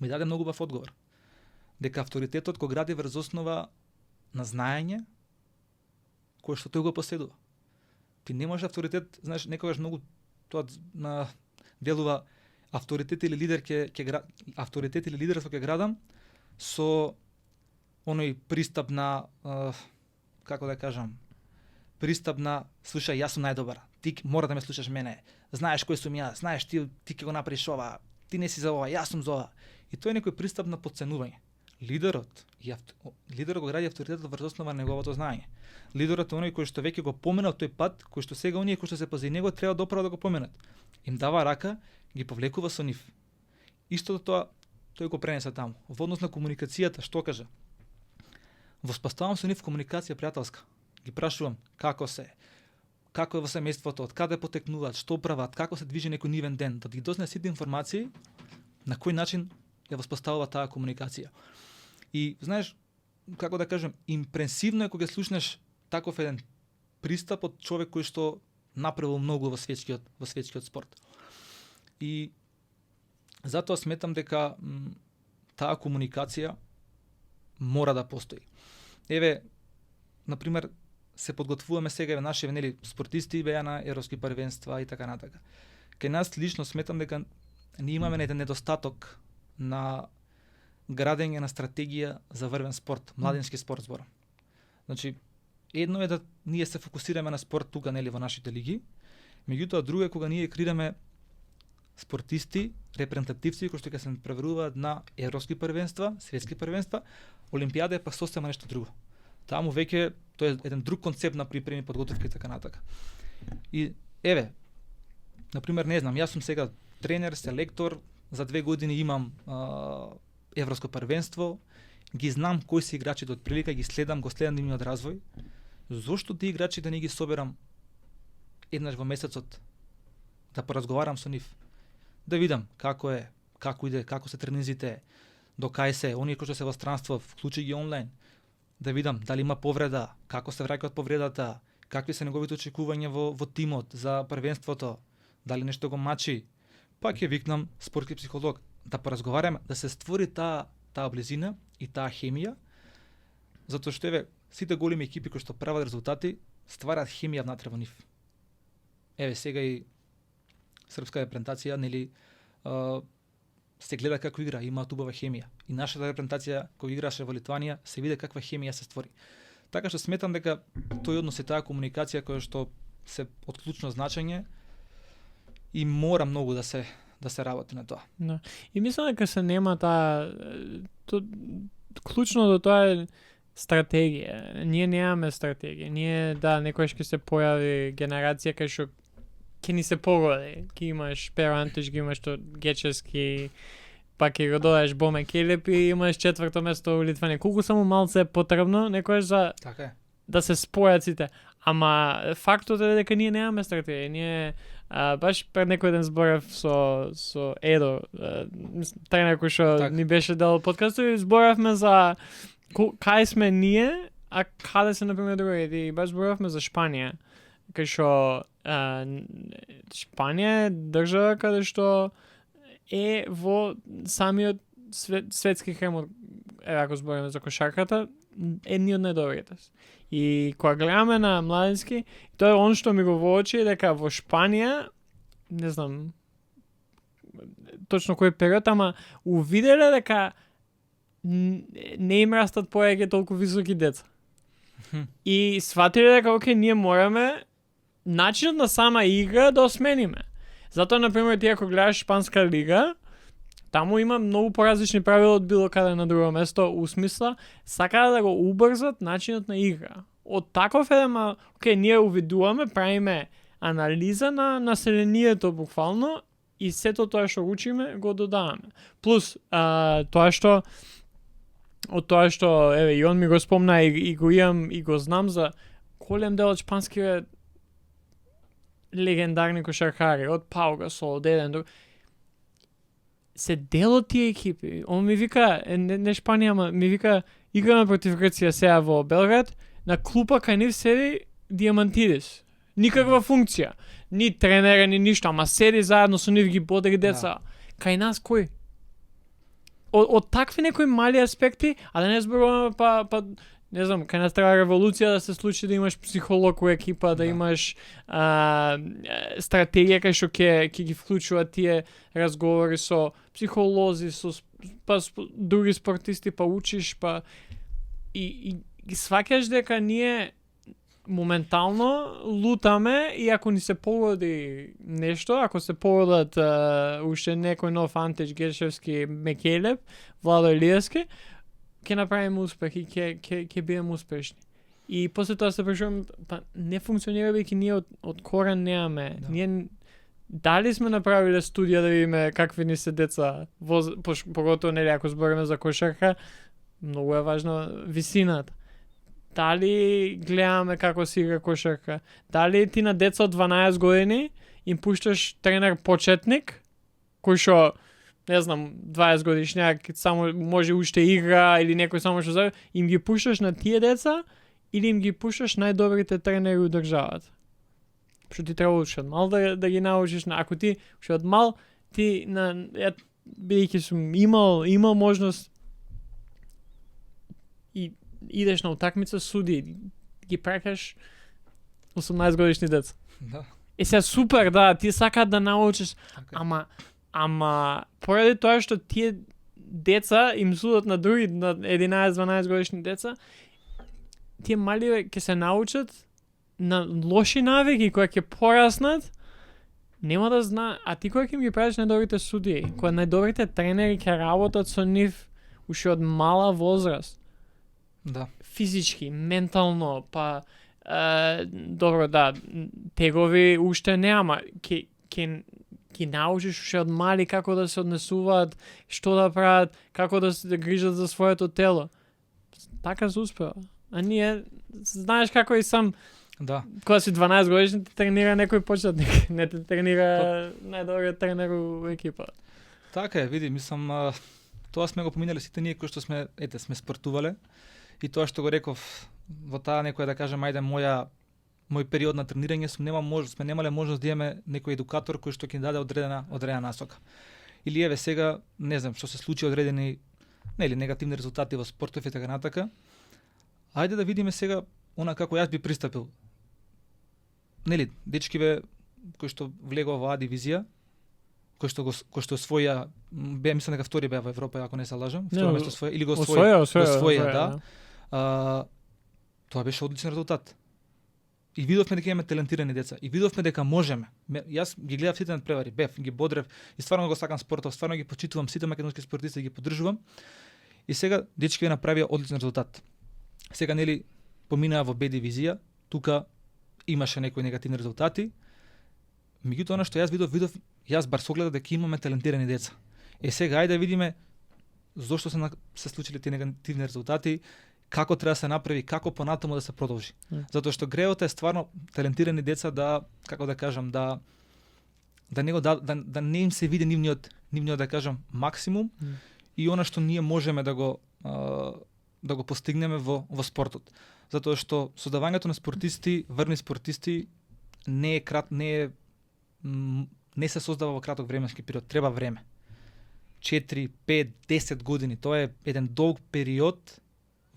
Ми даде многу бав одговор. Дека авторитетот го гради врз основа на знаење кој што тој го поседува. Ти не можеш авторитет, знаеш, некогаш многу тоа на делува авторитет или лидер авторитет или лидерство ќе градам со оној пристап на како да кажам, пристап на слушај, јас сум најдобар. Ти мора да ме слушаш мене. Знаеш кој сум јас, знаеш ти ќе го направиш ова. Ти не си за ова, јас сум за ова. И тоа е некој пристап на потценување. Лидерот го гради авторитетот врз основа на неговото знаење. Лидерот е оној кој што веќе го поменал тој пат, кој што сега оние кои што се позади него треба доправо да го поменат. Им дава рака, ги повлекува со нив. Истото тоа тој го пренесе таму. Во однос на комуникацијата, што кажа? Воспоставам со нив комуникација пријателска. Ги прашувам како е во семејството, од каде потекнуваат, што прават, како се движи некој нивен ден, да ги дознае сите информации на кој начин ја воспоставува таа комуникација. И знаеш, како да кажем, импресивно е кога слушнеш таков еден пристап од човек кој што направил многу во светскиот спорт. И затоа сметам дека таа комуникација мора да постои. Еве, например, се подготвуваме сега наши спортисти беа на европски првенства и така натака. Кај нас лично сметам дека ние имаме еден недостаток на градење на стратегија за врвен спорт, младински спорт зборам. Значи, едно е да ние се фокусираме на спорт тука во нашите лиги, меѓутоа друго е кога ние креираме спортисти, репрезентативци кои што ќе се преверуваат на европски првенства, светски првенства, олимпијада е па сосема нешто друго. Таму веќе тоа е еден друг концепт на припреми, подготовка и така натака. И еве, например, не знам, јас сум сега тренер, селектор, за 2 години имам европско првенство, ги знам кои се играчите од прилика, ги следам нивниот развој. Зошто тие играчи да не ги соберам еднаш во месецот, да поразговарам со нив, да видам како е, како иде, како се тренизите, до кај се, оние кои што се во странство, вклучи ги онлайн, да видам дали има повреда, како се враќа од повредата, какви се неговите очекувања во тимот за првенството, дали нешто го мачи. Па ќе викнам спортски психолог да поразговараме, да се створи таа близина и таа хемија, затоа што еве сите големи екипи кои што прават резултати стварат хемија внатре во нив. Еве сега и српска репрезентација се гледа како игра, има убава хемија. И нашата репрезентација која играше во Литванија се види каква хемија се створи. Така што сметам дека тој однос и таа комуникација која што се од клучно значење и мора многу да се работи на тоа. Да. И мислам дека се нема клучното тоа е стратегија. Ние немаме стратегија. Ние некојаш ќе се појави генерација кај што ќе ни се погоди. Ќе имаш Перо Антич, ќе имаш Гечевски, па ќе го додадеш Боме Келеп и имаш 4-то место во Литванија. Колку само малце е потребно некојаш за така да се спојат сите. Ама фактот е дека ние немаме стратегија. Ние баш пред некој ден зборев со Едо, тренер кој што ни беше дал подкаст, и зборевме за кај сме ние, а каде се например другите. И баш зборевме за Шпанија. Кај што Шпанија е држава каде што е во самиот светски хремот, ако збориме за кошарката, едни од најдобрите. И кога гледаме на младински, тоа е он што ми го воочи дека во Шпанија, не знам точно кој период, ама увиделе дека не им растат поеќе толку високи деца. И сватиле дека оке, ние мораме начинот на сама игра да осмениме. Затоа, например, ти ако гледаш Шпанска лига, таму има многу поразлични правила од било каде на друго место, у смисла, сакаат да го убрзат начинот на игра. Од таков оке, ние увидуваме, правиме анализа на населението буквално и сето тоа што учиме го додаваме. Плюс, тоа што од тоа што еве и он ми го спомна и го имам и го знам за голем дел од шпанските легендарни кошаркари, од Пау Гасол, од еден друг. Се дел од тие екипи. Он ми вика, не Шпанија, ама ми вика, играме против Грција сега во Белград, на клупа кај нив седи Диамантидис. Никаква функција. Ни тренера, ни ништо, ама седи заедно со нив ги бодри деца. Кај нас кој? Од такви некои мали аспекти, а да не зборуваме па не знам, кај нас треба револуција да се случи, да имаш психолог во екипа, да имаш стратегија кај што ќе ги вклучува тие разговори со психолози, со други спортисти, па учиш, па и сваќаш дека ние моментално лутаме и ако ни се погоди нешто, ако се погодат уште некој нов Антич, Гершевски, Мекелев, Владо Илиевски, ќе направиме успех и ќе бидеме успешни. И после тоа се прашувам, па не функционира бидејќи ние од корен немаме. Да. Ние дали сме направиле студија да видиме какви ни се деца, поготово нели ако збориме за кошарка, многу е важна висината. Дали гледаме како се игра кошарка? Дали ти на деца од 12 години им пушташ тренер почетник, кој што не знам, 20 годишњак само може уште игра или некој само што знае, им ги пушташ на тие деца или им ги пушташ најдобрите тренери у државата. Што ти треба уште од мал да ги научиш, ако ти уште од мал ти бидејќи сум имал можност и идеш на утакмица, суди, ги прекаш 18 годишни деца. Да. Сега супер, да, ти сакаат да научиш, Okay. Ама поради тоа што тие деца им судат на други, на 11-12 годишни деца, тие мали ќе се научат на лоши навики кои ќе пораснат, нема да знае, а ти кој ќе им ги правиш најдобрите судии, кои најдобрите тренери ќе работат со нив уште од мала возраст. Да. Физички, ментално, па добро, да, тегови уште нема, ќе научиш уште од мали како да се однесуваат, што да прават, како да се грижат за своето тело. Така се успева. А ние, знаеш како и сам, Да. кога си 12 годишни, те тренира некој почетник, не те тренира најдобриот тренер у екипа. Така е, види, мислам, тоа сме го поминали сите ние кои што сме спортувале и тоа што го реков во таа некоја да кажем ајде мој период на тренирање сме немале можност да имаме некој едукатор кој што ќе ни даде одредена насока. Или еве сега, не знам, што се случи одредени негативни резултати во спортов и така натака. Ајде да видиме сега она како јас би пристапил. Дечкиве кои што влегува во А дивизија, кои што освоја, мислам дека втори беа во Европа, ако не се лажам, второ место освоја или го освоја, да. Тоа беше одличен резултат. И видовме дека имаме талентирани деца. И видовме дека можеме. Јас ги гледав сите надпревари, ги бодрев и стварно го сакам спортот, стварно ги почитувам сите македонски спортисти, ги поддржувам. И сега дечки направија одличен резултат. Сега поминаа во Б дивизија, тука имаше некои негативни резултати. Меѓутоа она што јас видов, јас бар согледав дека имаме талентирани деца. Сега ајде да видиме зошто се случили тие негативни резултати, како треба да се направи, како понатаму да се продолжи. Затоа што греот е стварно талентирани деца да, како да кажам, да не им се види нивниот да кажам максимум и она што ние можеме да го постигнеме во спортот. Затоа што создавањето на спортисти, врни спортисти не се создава во краток временски период, треба време. 4, 5, 10 години, тоа е еден долг период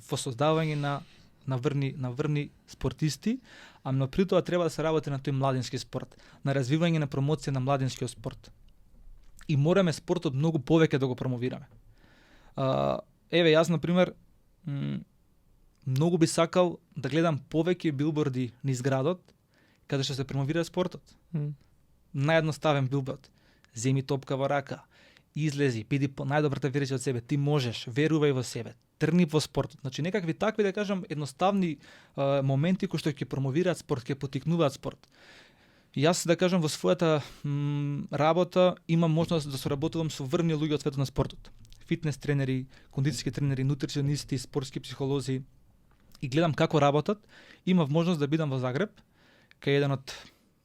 во создавање на врни спортисти, но при тоа треба да се работи на тој младински спорт, на развивање на промоција на младинскиот спорт. И мораме спортот многу повеќе да го промовираме. Еве, јас, например, многу би сакал да гледам повеќе билборди низ градот, каде што се промовира спортот. Наједноставен билборд. Земи топка во рака, излези, биди најдобрата верзија од себе, ти можеш, верувај во себе, тргни во спортот. Значи некакви такви, да кажам, едноставни моменти кои што ќе промовираат спорт, ќе поттикнуваат спорт. Јас, да кажам, во својата работа имам можност да соработувам со врни луѓе од светот на спортот. фитнес тренери, кондициски тренери, нутриционисти, спортски психолози и гледам како работат. Имав можност да бидам во Загреб, кај еден од,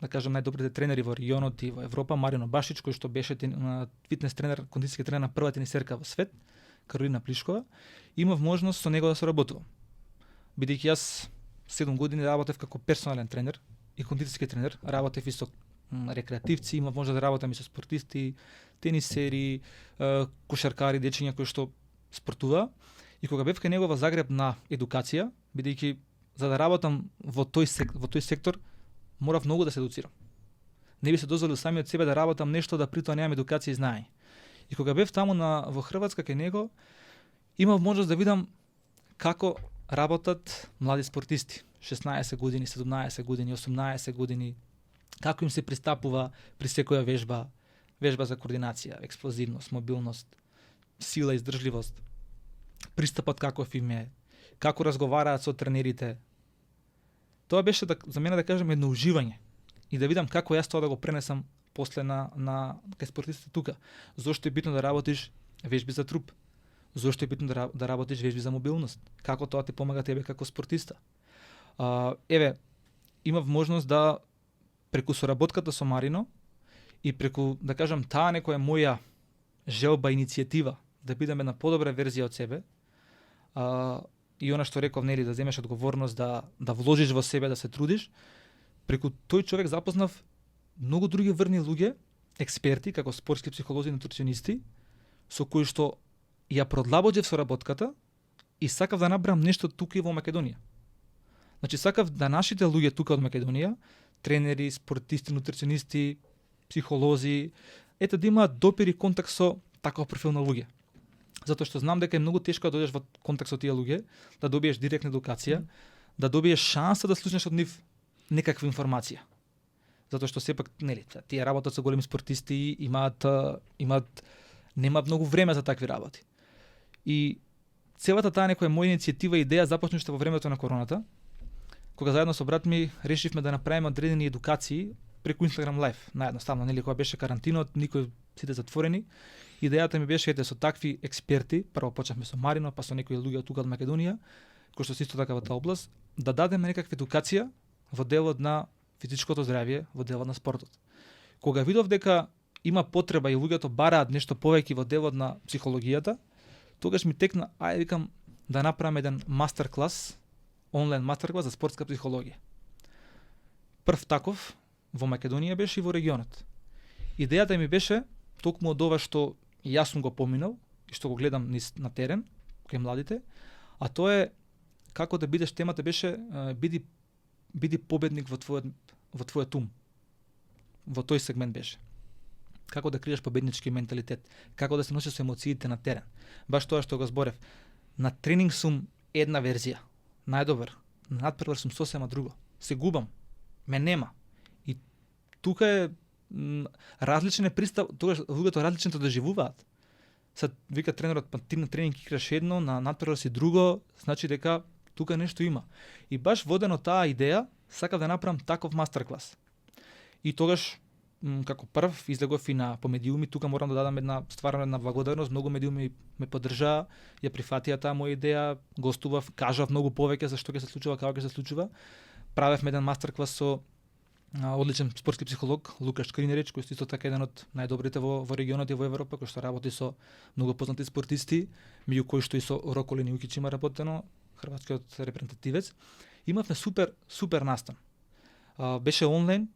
да кажам, најдобрите тренери во регионот и во Европа, Марино Башич, кој што беше фитнес тренер, кондициски тренер на прва тенисерка во свет, Каролина Плишкова. Имав можност со него да соработувам. Бидејќи јас 7 години работев како персонален тренер и кондициски тренер, работев и со рекреативци, имав можност да работам и со спортисти, тенисери, кошаркари, дечиња кои што спортува. И кога бев кај него во Загреб на едукација, бидејќи за да работам во тој сектор, морав многу да се едуцирам. Не би се дозволил сами од себе да работам нешто да притоа немам едукација и знаење. И кога бев таму во Хрватска кај него, имав можност да видам како работат млади спортисти, 16 години, 17 години, 18 години, како им се пристапува при секоја вежба, вежба за координација, експлозивност, мобилност, сила, издржливост, пристапот каков им е, како разговараат со тренерите. Тоа беше за мене, да кажем, едно уживање и да видам како јас тоа да го пренесам после на кај спортистите тука. Зошто е битно да работиш вежби за труп? Зошто е битно да работиш вежби за мобилност? Како тоа ти помага тебе како спортиста? Имав можност да преку соработката со Марино и преку, да кажам, таа некоја моја желба, иницијатива да бидам една подобра верзија од себе, и она што реков, нели, да земеш одговорност, да вложиш во себе, да се трудиш, преку тој човек запознав многу други врни луѓе, експерти, како спортски психолози и нутриционисти, со кои што ја продлабоџев соработката и сакав да набрам нешто тука и во Македонија. Значи, сакав да нашите луѓе тука од Македонија, тренери, спортисти, нутриционисти, психолози, да имаат допир и контакт со таков профил на луѓе. Затоа што знам дека е многу тешко да дојдеш во контакт со тие луѓе, да добиеш директна едукација, да добиеш шанса да слушнеш од нив некаква информација. Затоа што сепак, нели, тие работат со големи спортисти, немаат многу време за такви работи. И целата таа некоја моја иницијатива и идеја започна уште во времето на короната, кога заедно со брат ми решивме да направиме одредени едукации преку Instagram Live. Наедноставно, нели, кога беше карантинот, никој, сите затворени. Идејата ми беше со такви експерти, прво почнавме со Марино, па со некои луѓе од тука од Македонија, кои што се исто така во таа област, да дадеме некаква едукација во делот на физичкото здравје, во делот на спортот. Кога видов дека има потреба и луѓето бараат нешто повеќе во делот на психологијата, тогаш ми текна, викам, да направам еден мастер-клас, онлайн мастер-клас за спортска психологија. Прв таков во Македонија беше и во регионот. Идејата ми беше токму од ова што јас сум го поминал и што го гледам на терен кај младите, а тоа е како да бидеш, темата беше биди победник во твојот ум. Во тој сегмент беше. Како да криеш победнички менталитет, како да се носиш со емоциите на терен. Баш тоа што го зборев. На тренинг сум една верзија, најдобар. На надпревар сум сосема друго. Се губам. Ме нема. И тука е различен е пристап, тогаш луѓето различно доживуваат. Сад вика тренерот, па ти на тренинг играш едно, на надпревар си друго, значи дека тука нешто има. И баш водено таа идеја, сакав да направам таков мастер-клас. И тогаш како прв излегов и по медиуми, тука морам да дадам една благодарност, многу медиуми ме поддржаа, ја прифатија таа моја идеја, гостував, кажав многу повеќе за што ќе се случува, како ќе се случува. Правевме еден мастер-клас со одличен спортски психолог Лукаш Кринерич, кој исто така еден од најдобрите во регионот и во Европа, кој што работи со многу познати спортисти, меѓу кои што и со Роколин Јукич има работено, хрватскиот репрезентативец. Имавме супер настан. Беше онлайн,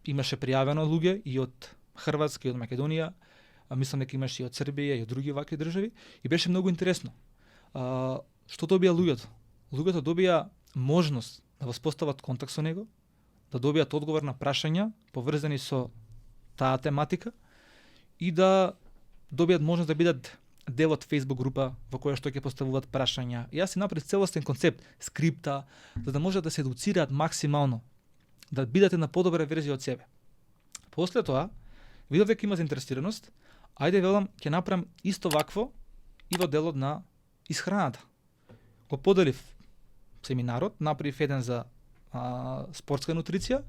имаше пријавено луѓе и од Хрватска и од Македонија, мислам дека имаше и од Србија и од други вакви држави, и беше многу интересно. Што добија луѓето? Луѓето добија можност да воспостават контакт со него, да добијат одговор на прашања поврзани со таа тематика и да добијат можност да бидат дел од Facebook група во која што ќе поставуваат прашања. Јас си направив целостен концепт, скрипта, за да можат да се едуцираат максимално, да бидат една подобра верзија од себе. После тоа, видов дека има заинтересираност, ајде велам, ќе направам исто вакво и во делот на исхраната. Го поделив семинарот, направив еден за спортска нутриција,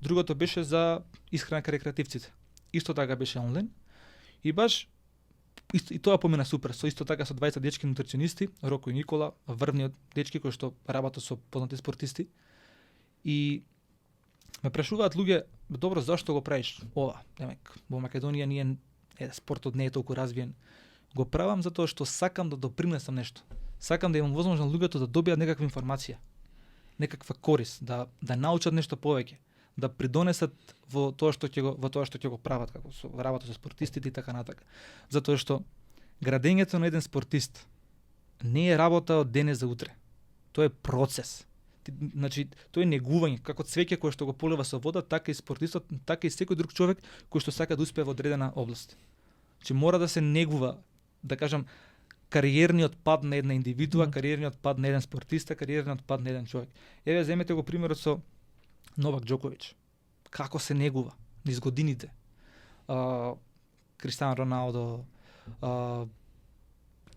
другото беше за исхрана кај рекреативците. Исто така беше онлайн и баш и тоа помина супер, со исто така со 20 дечки нутриционисти, Роко и Никола, врвни дечки кои што работат со познати спортисти. И ме прашуваат луѓе, добро, зашто го правиш ова? Демек, во Македонија спортот не е толку развиен. Го правам затоа што сакам да допринесам нешто. Сакам да имам возможност луѓето да добијат некаква информација, некаква корис, да научат нешто повеќе, да придонесат во тоа што ќе го прават, како со работа со спортистите и така натака. Затоа што градењето на еден спортист не е работа од денес за утре. Тоа е процес. Значи, тоа е негување, како цвеќе кое што го полива со вода, така и спортистот, така и секој друг човек кој што сака да успее во одредена област. Значи, мора да се негува, да кажам, кариерниот пат на една индивидуа, кариерниот пат на еден спортиста, кариерниот пат на еден човек. Еве, земете го примерот со Новак Џоковиќ. Како се негува низ годините. Кристијано Роналдо,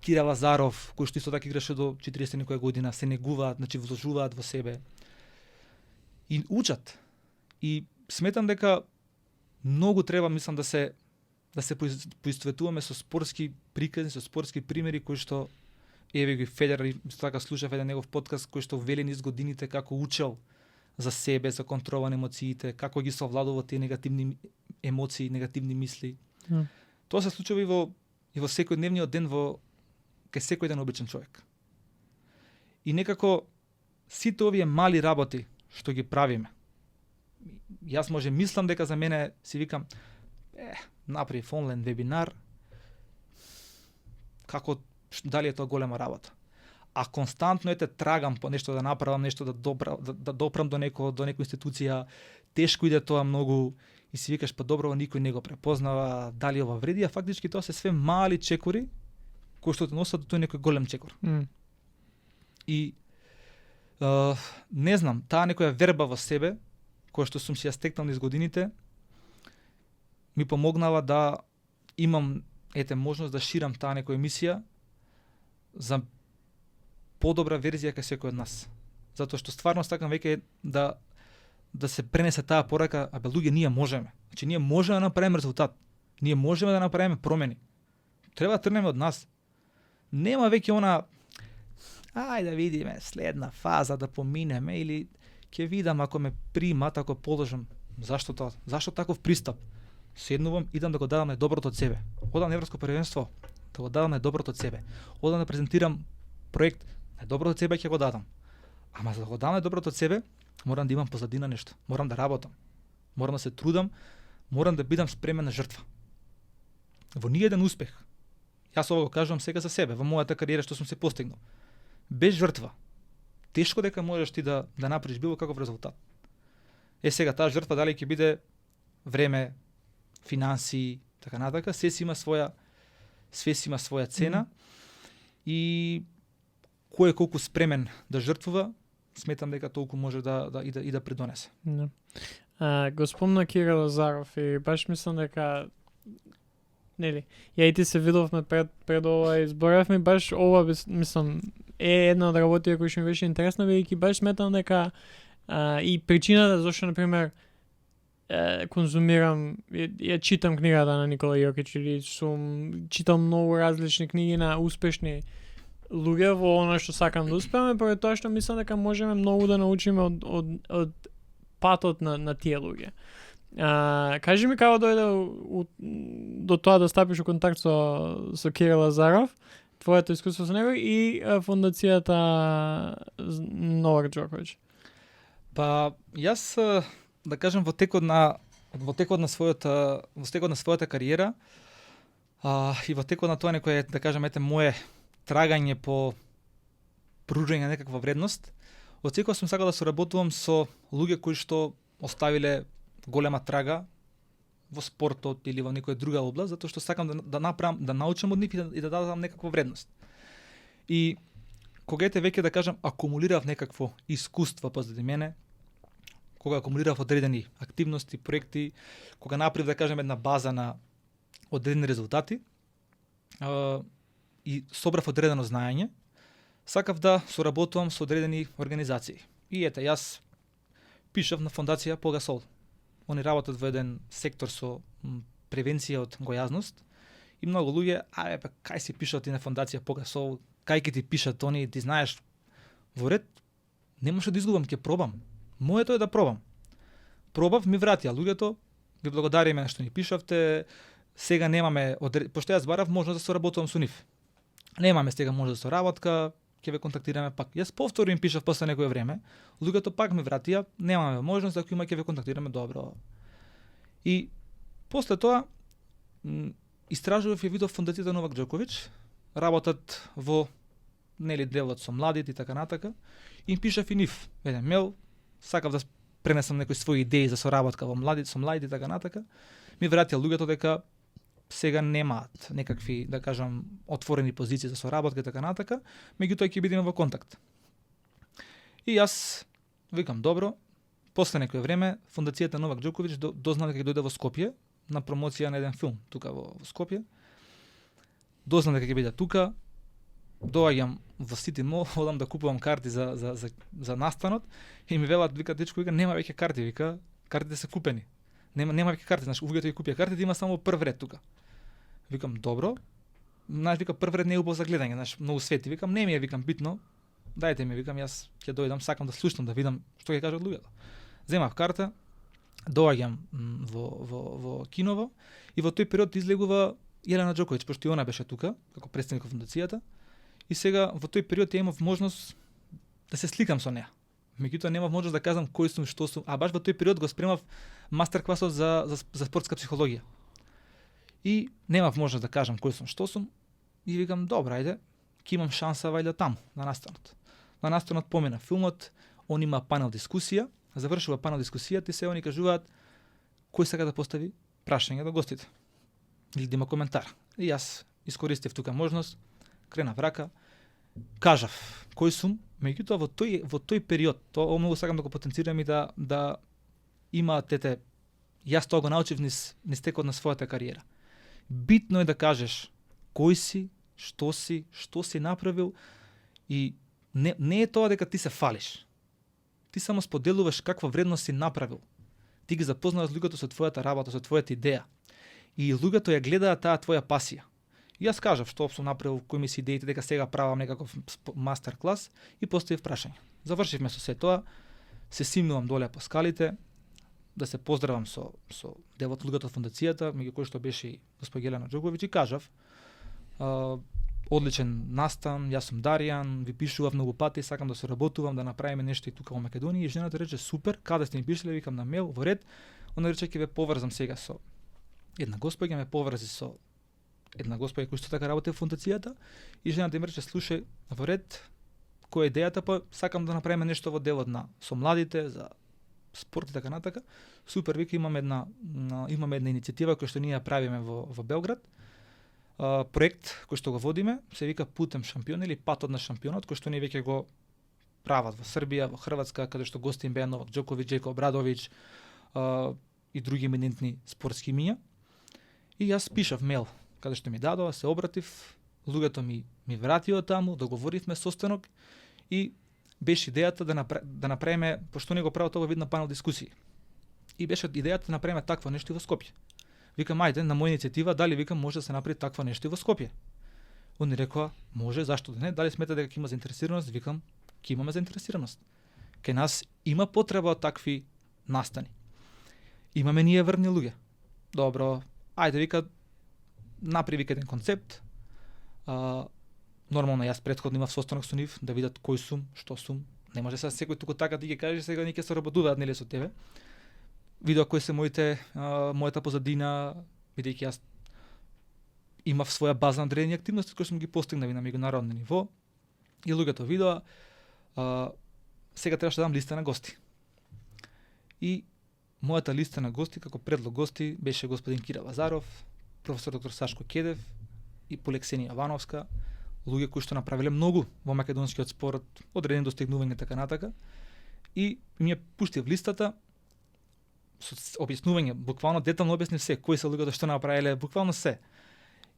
Кира Лазаров, кој што исто така играше до 40 некоја година, се негуваат, значи вложуваат во себе и учат. И сметам дека многу треба, мислам, да се поистоветуваме со спортски приказни, со спортски примери кои што еве ги Федерер, исто така слушав еден негов подкаст кој што вели низ годините како учел за себе, за контрола на емоциите, како ги совладува тие негативни емоции, негативни мисли. Тоа се случува и во секојдневниот ден кај секој ден обичен човек. И некако сите овие мали работи што ги правиме, јас може мислам дека за мене си викам направив онлайн вебинар, како дали е тоа голема работа. А константно трагам по нешто да направам, нешто да допрам до некоја институција, тешко иде тоа многу и си викаш па добро, никој не го препознава, дали ова вреди, а фактички тоа се све мали чекори кои што те носат до тој некој голем чекор. И не знам, таа некоја верба во себе, која што сум си ја стекнал низ годините, ми помогнала да имам можност да ширам таа некоја емисија за подобра верзија кај секој од нас. Затоа што стварно сакам веќе да се пренесе таа порака, абе луѓе, ние можеме. Значи ние можеме да направиме резултат. Ние можеме да направиме промени. Треба да тргнеме од нас. Нема веќе она ајде да видиме следна фаза да поминеме или ќе видам ако ме примат, ако положам. Зашто тоа? Зашто таков пристап? Седнувам, идам да го дадам најдоброто од себе. Одам на европско првенство, да го дадам најдоброто од себе. Одам да презентирам проект, најдоброто од себе ќе го дадам. Ама за да го дадам најдоброто од себе, морам да имам позадина нешто. Морам да работам. Морам да се трудам, морам да бидам спремен на жртва. Во ниеден успех, јас ова го кажувам сега за себе, во мојата кариера што сум се постигнал. Без жртва, тешко дека можеш ти да направиш било каков резултат. Сега таа жртва дали ќе биде време, финанси, така натака, све си има своја цена и кој е колку спремен да жртвува, сметам дека толку може да придонесе. Го спомна Кира Лазаров и баш мислам дека нели, ја и ти се видовме пред ова и зборавме баш ова, мислам, е една од работите која што ми беше интересна, бидејќи баш сметам дека и причината зашто, например, конзумирам, ја читам книгата на Никола Јокич или сум читал многу различни книги на успешни луѓе во она што сакам да успеаме, поради тоа што мислам дека можеме многу да научиме од патот на тие луѓе. Кажи ми како дојде до тоа да стапиш во контакт со Кирил Лазаров, твоето искуство со него и фондацијата Новак Џоковиќ? Па јас да кажам во текот на својата кариера и во текот на тоа некој, да кажам, мое трагање по пружање на некаква вредност, од секогаш сум сакал да соработувам со луѓе кои што оставиле голема трага во спортот или во некоја друга област, затоа што сакам да направам, да научам од нив и да дадам некаква вредност. И кога веќе, да кажам, акумулирав некакво искуство позади мене, кога акумулирав одредени активности, проекти, кога направив, да кажем, една база на одредени резултати и собрав одредено знаење, сакав да соработувам со одредени организации. И јас пишав на фондација Погасол. Они работат во еден сектор со превенција од гојазност И многу луѓе, па кај си пишат ти на фондација Покасол, кај ќе ти пишат они, ти знаеш, во ред, не може да изгубам, ќе пробам. Моето е да пробам. Пробав, ми вратија луѓето, ви благодариме што ни пишавте, сега немаме, пошто јас барав можност да соработувам со нив. Немаме сега можност да соработка, ќе ве контактираме пак. Јас повторно им пишав после некое време, луѓето пак ми вратија, немаме можност, ако има ќе ве контактираме добро. И после тоа истражував и видов фондацијата Новак Џоковиќ, работат во делот со младите и така натака, и им пишав и нив еден мейл, сакав да пренесам некои своји идеи за соработка во младите со младите и така натака. Ми вратија луѓето дека сега немаат некакви, да кажам, отворени позиции за соработка и така натака, меѓутоа ќе бидеме во контакт. И јас викам добро, после некое време фондацијата Новак Џоковиќ дознала дека ќе дојде во Скопје на промоција на еден филм тука во Скопје. Дознала дека ќе биде тука. Доаѓам во City Mall, одам да купувам карти за настанот и ми велат, вика дечко, вика нема веќе карти, вика картите се купени. Нема веќе карти, значи луѓето ги купија картите, има само прв ред тука. Викам добро. Знаеш, вика прв ред не е убав за гледање, знаеш, многу свети. Викам не ми е, викам битно. Дајте ми, викам јас ќе дојдам, сакам да слушнам, да видам што ќе кажат луѓето. Земав карта, доаѓам во киново и во тој период излегува Елена Џоковиќ, пошто и она беше тука како претставник на фондацијата. И сега во тој период ја имав можност да се сликам со неа. Меѓутоа немав можност да кажам кој сум, што сум, а баш во тој период го спремав мастер класот за спортска психологија. И немав можност да кажам кој сум, што сум, и викам добро, ајде, ќе имам шанса вајде таму на настанот. На настанот помина филмот, он има панел дискусија, завршува панел дискусијата и се они кажуваат кој сака да постави прашање до гостите или да има коментар. И јас искористив тука можност, кренав рака, кажав кој сум, меѓутоа во тој период, тоа многу сакам да го потенцирам и да имаат јас тоа го научив низ текот на својата кариера. Битно е да кажеш кој си, што си направил и не е тоа дека ти се фалиш. Ти само споделуваш каква вредност си направил. Ти ги запознаваш луѓето со твојата работа, со твојата идеја. И луѓето ја гледаат таа твоја пасија. И јас кажав што сум направил, кои ми се идеите, дека сега правам некаков мастер клас и поставив прашање. Завршивме со се тоа, се симнувам доле по скалите, да се поздравам со дел од луѓето од фондацијата, меѓу кои што беше и госпоѓа Елена Џоковиќ, и кажав одличен настан, јас сум Даријан, ви пишував многу пати, сакам да соработувам, да направиме нешто и тука во Македонија. И жената рече супер, каде сте ми пишале, викам на мейл, во ред. Она рече ќе ве поврзам сега со една госпоѓа, ме поврзи со една госпоѓа која што така работи во фондацијата, и жената ми рече слушај, во ред, која е идејата, па сакам да направиме нешто во делот на со младите за спорт и така натака. Супер, вика имаме една иницијатива која што ние ја правиме во Белград. Проект кој што го водиме се вика Путем шампион или Патот на шампионот, кој што ние веќе го прават во Србија, во Хрватска, каде што гости им беа Новак Џоковиќ, Джеко Обрадовиќ и други именентни спортски имиња. И јас пишав мейл каде што ми дадоа, се обратив, луѓето ми вратија таму, договоривме состанок и беше идејата да направиме, пошто не го прават ова вид на панел дискусии. И беше идејата да направиме такво нешто во Скопје. Викам, ајде, на моја иницијатива, дали викам може да се направи такво нешто и во Скопје. Они рекоа, може, зашто да не, дали смета дека ќе има заинтересираност, викам, ќе имаме заинтересираност. Кај нас има потреба од такви настани. Имаме ние врни луѓе. Добро, ајде, вика, направи еден концепт. Нормално јас претходно имав состанок со нив да видат кој сум, што сум. Не може сега секој туку така ти ги кажеш сега ние ќе се работуваат нели со тебе. Видоа кои се мојата позадина, бидејќи јас имав своја база на одредени активности кои сум ги постигнали на меѓународно ниво и луѓето видоа. Сега требаше да дам листа на гости. И мојата листа на гости како предлог гости беше господин Кира Лазаров, професор доктор Сашко Кедев и Полексенија Вановска, луѓе кои што направиле многу во македонскиот спорт, одредени достигнувања така натака. И ми ја пуштив листата со објаснување, буквално детално објаснив се, кои се луѓето што направиле, буквално се.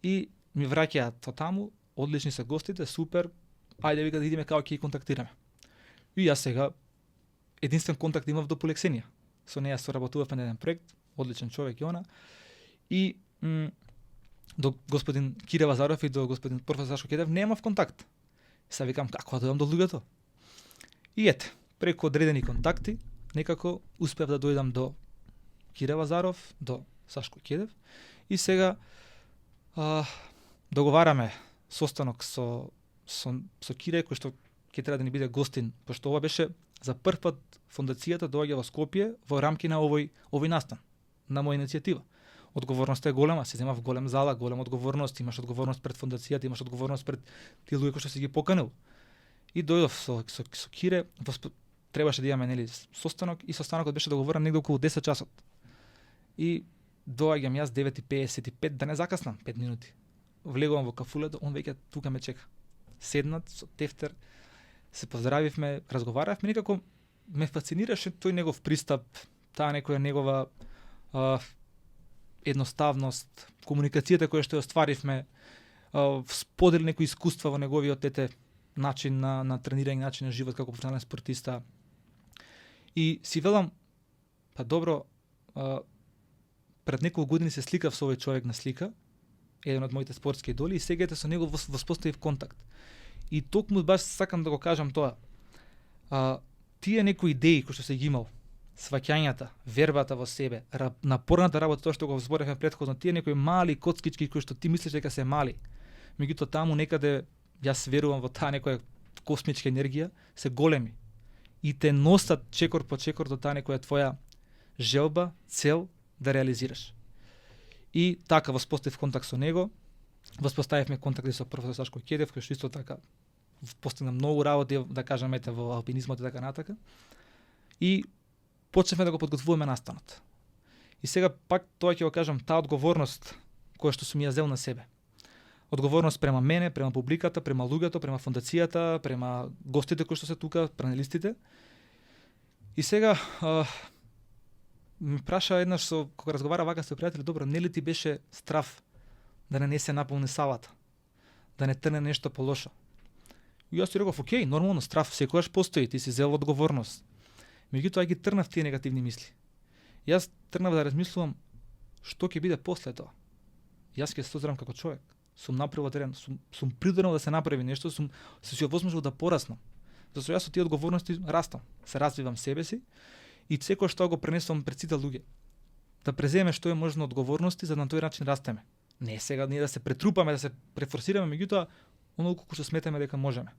И ми враќаат со таму, одлични се гостите, супер, ајде вика да идеме како ќе ги контактираме. И јас сега единствен контакт имав до Полексенија. Со неја соработувавме на еден проект, одличен човек и она. И до господин Кире Вазаров и до господин професор Сашко Кедев немав контакт. Сега викам како да дојдам до луѓето. И ете, преку одредени контакти, некако успев да дојдам до Кире Вазаров, до Сашко Кедев и сега договараме состанок со Кире кој што ќе треба да ни биде гостин, пошто ова беше за прв пат фондацијата доаѓа во Скопје во рамки на овој настан, на моја иницијатива. Одговорноста е голема, се зема во голем зала, голема одговорност, имаш одговорност пред фондацијата, имаш одговорност пред тие луѓе кои што си ги поканил. И дојдов со Кире, требаше да имаме нели состанок и состанокот беше договорен негде околу 10 часот. И доаѓам јас 9:55 да не закаснам 5 минути. Влегувам во кафулето, он веќе тука ме чека. Седнат со тефтер, се поздравивме, разговаравме, некако ме фасцинираше тој негов пристап, таа некоја негова едноставност, комуникацијата која што ја остваривме, сподели некои искуства во неговиот начин на тренирање, начин на живот како професионален спортиста. И си велам, па добро, пред неколку години се сликав со овој човек на слика, еден од моите спортски идоли, и сега со него воспоставив контакт. И токму баш сакам да го кажам тоа. Тие некои идеи кои што се ги имал, сваќањата, вербата во себе, напорната работа, тоа што го зборевме претходно, тие некои мали коцкички кои што ти мислиш дека се мали, меѓутоа таму некаде јас верувам во таа некоја космичка енергија, се големи и те носат чекор по чекор до таа некоја твоја желба, цел да реализираш. И така воспоставив контакт со него, воспоставивме контакти со професор Сашко Кедев, кој што исто така постигна многу работи, да кажам, во алпинизмот и така натака. И почнавме да го подготвуваме настанот. И сега пак тоа ќе го кажам, таа одговорност која што сум ја зел на себе. Одговорност према мене, према публиката, према луѓето, према фондацијата, према гостите кои што се тука, панелистите. И сега ми праша еднаш кога разговара вака со пријатели, добро, нели ти беше страв да не се наполни салата, да не трне нешто полошо? И јас ти реков, окей, нормално, страв секогаш постои, ти си зел одговорност. Меѓутоа ги трнав тие негативни мисли. Јас трнав да размислувам што ќе биде после тоа. Јас ќе се созрам како човек. Сум направил терен, сум придонел да се направи нешто, сум се овозможил да пораснам. Зашто јас со тие одговорности растам, се развивам себе си и секој што го пренесувам пред сите луѓе. Да преземе што е можно одговорности за да на тој начин растеме. Не сега ние да се претрупаме, да се префорсираме, меѓутоа онолку што сметаме дека можеме.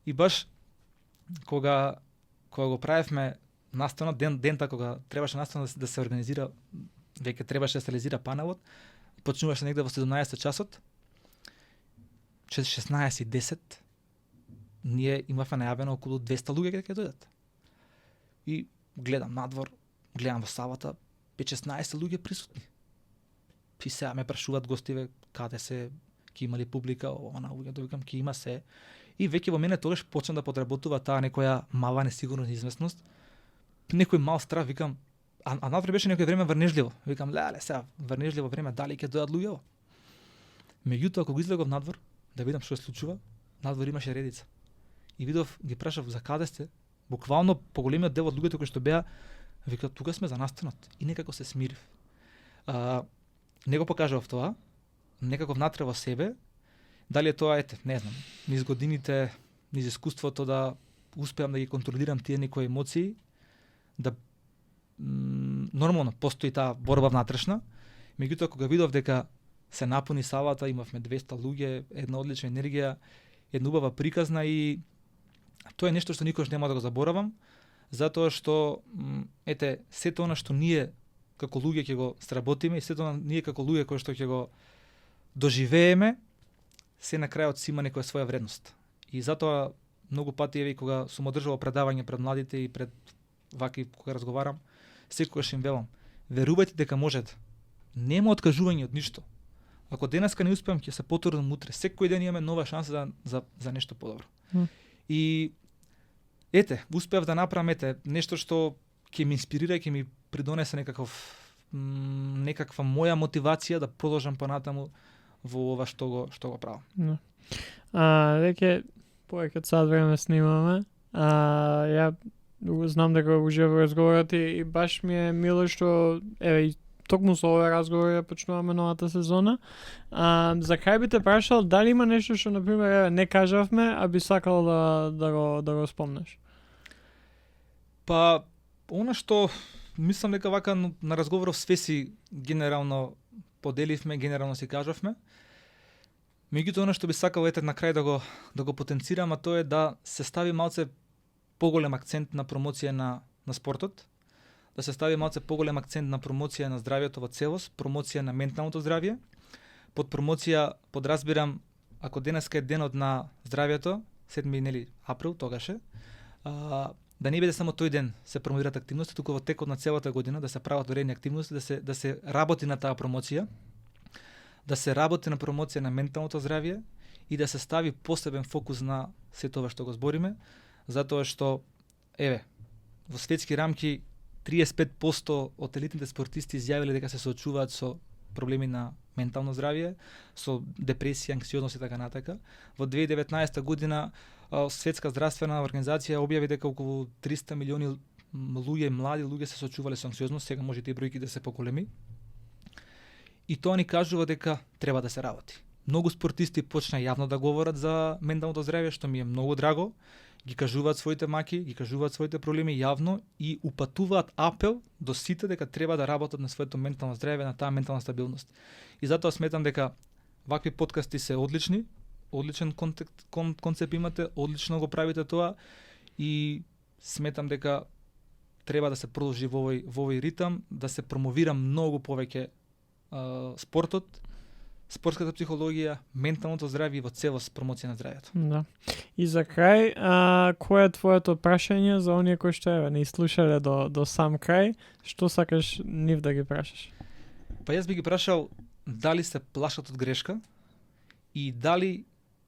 И баш кога го правевме настанот, дента кога требаше настанот да се организира, веќе требаше да се реализира панелот, почнуваше негде во 17 часот, 16:10, ние имавме најавено околу 200 луѓе ќе дојдат. И гледам надвор, гледам во салата, 5-16 луѓе присутни. И сега ме прашуваат гостиве каде се, ќе има ли публика, она луѓе, викам ќе има се. И веќе во мене тогаш почна да подработува таа некоја мала несигурност и известност. Некој мал страв, викам, а надвор беше некој време врнежливо. Викам, леле, сега врнежливо време, дали ќе дојдат луѓе? Меѓутоа, кога излегов надвор, да видам што се случува, надвор имаше редица. И видов, ги прашав за каде сте, буквално поголемиот дел од луѓето кои што беа, вика, тука сме за настанот. И некако се смирив. Не го покажав тоа, некако внатре во себе. Дали е тоа, не знам, низ годините, низ искуството да успеам да ги контролирам тие некои емоции, да нормално постои таа борба внатрешна, меѓутоа кога видов дека се напуни салата, имавме 200 луѓе, една одлична енергија, една убава приказна и тоа е нешто што никош нема да го заборавам, затоа што сето она што ние како луѓе ќе го сработиме и сето она ние како луѓе кои што ќе го доживееме, се на крајот си има некоја своја вредност. И затоа многу пати кога сум одржувал предавање пред младите и пред ваки кога разговарам, секогаш им велам, верувајте дека можете. Нема откажување од ништо. Ако денеска не успеам, ќе се потрудам утре. Секој ден имаме нова шанса за нешто подобро. И успеав да направам нешто што ќе ме инспирира и ќе ми придонесе некаква моја мотивација да продолжам понатаму во ова што го правам. Веќе повеќе од сат време снимаме. Ја знам дека уживам во разговорот и баш ми е мило што токму со овој разговор ја почнуваме новата сезона. За крај би те прашал дали има нешто што на пример не кажавме, а би сакал да го спомнеш. Па она што мислам дека вака на разговоров свеси генерално поделивме, генерално си кажавме. Меѓутоа она што би сакал на крај да го потенцирам, а тоа е да се стави малце поголем акцент на промоција на спортот, да се стави малце поголем акцент на промоција на здравјето во целост, промоција на менталното здравје. Под промоција подразбирам, ако денеска е денот на здравјето, 7 април тогаше, да не биде само тој ден се промовираат активности, туку во текот на целата година да се прават уредни активности, да се работи на таа промоција, да се работи на промоција на менталното здравје и да се стави посебен фокус на се тоа што го збориме, затоа што во светски рамки 35% од елитните спортисти изјавиле дека се соочуваат со проблеми на ментално здравје, со депресија, анксиозност и така натака. Во 2019 година Светска здравствена организација објави дека околу 300 милиони млади луѓе се соочувале со анксиозност, сега може тие бројки да се поголеми. И тоа ни кажува дека треба да се работи. Многу спортисти почна јавно да говорат за менталното здравје, што ми е многу драго. Ги кажуваат своите маки, ги кажуваат своите проблеми јавно и упатуваат апел до сите дека треба да работат на своето ментално здравје, на таа ментална стабилност. И затоа сметам дека вакви подкасти се одлични, одличен концепт имате, одлично го правите тоа и сметам дека треба да се продолжи во овој ритам, да се промовира многу повеќе спортот, спортската психологија, менталното здравје и во целост промоција на здравјето. Да. И за крај, кој е твоето прашање за оние кои што не слушале до сам крај, што сакаш нив да ги прашаш? Па јас би ги прашал дали се плашат од грешка и дали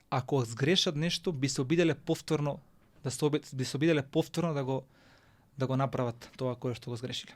ако сгрешат нешто би се обиделе повторно да го направат тоа кое што го сгрешиле.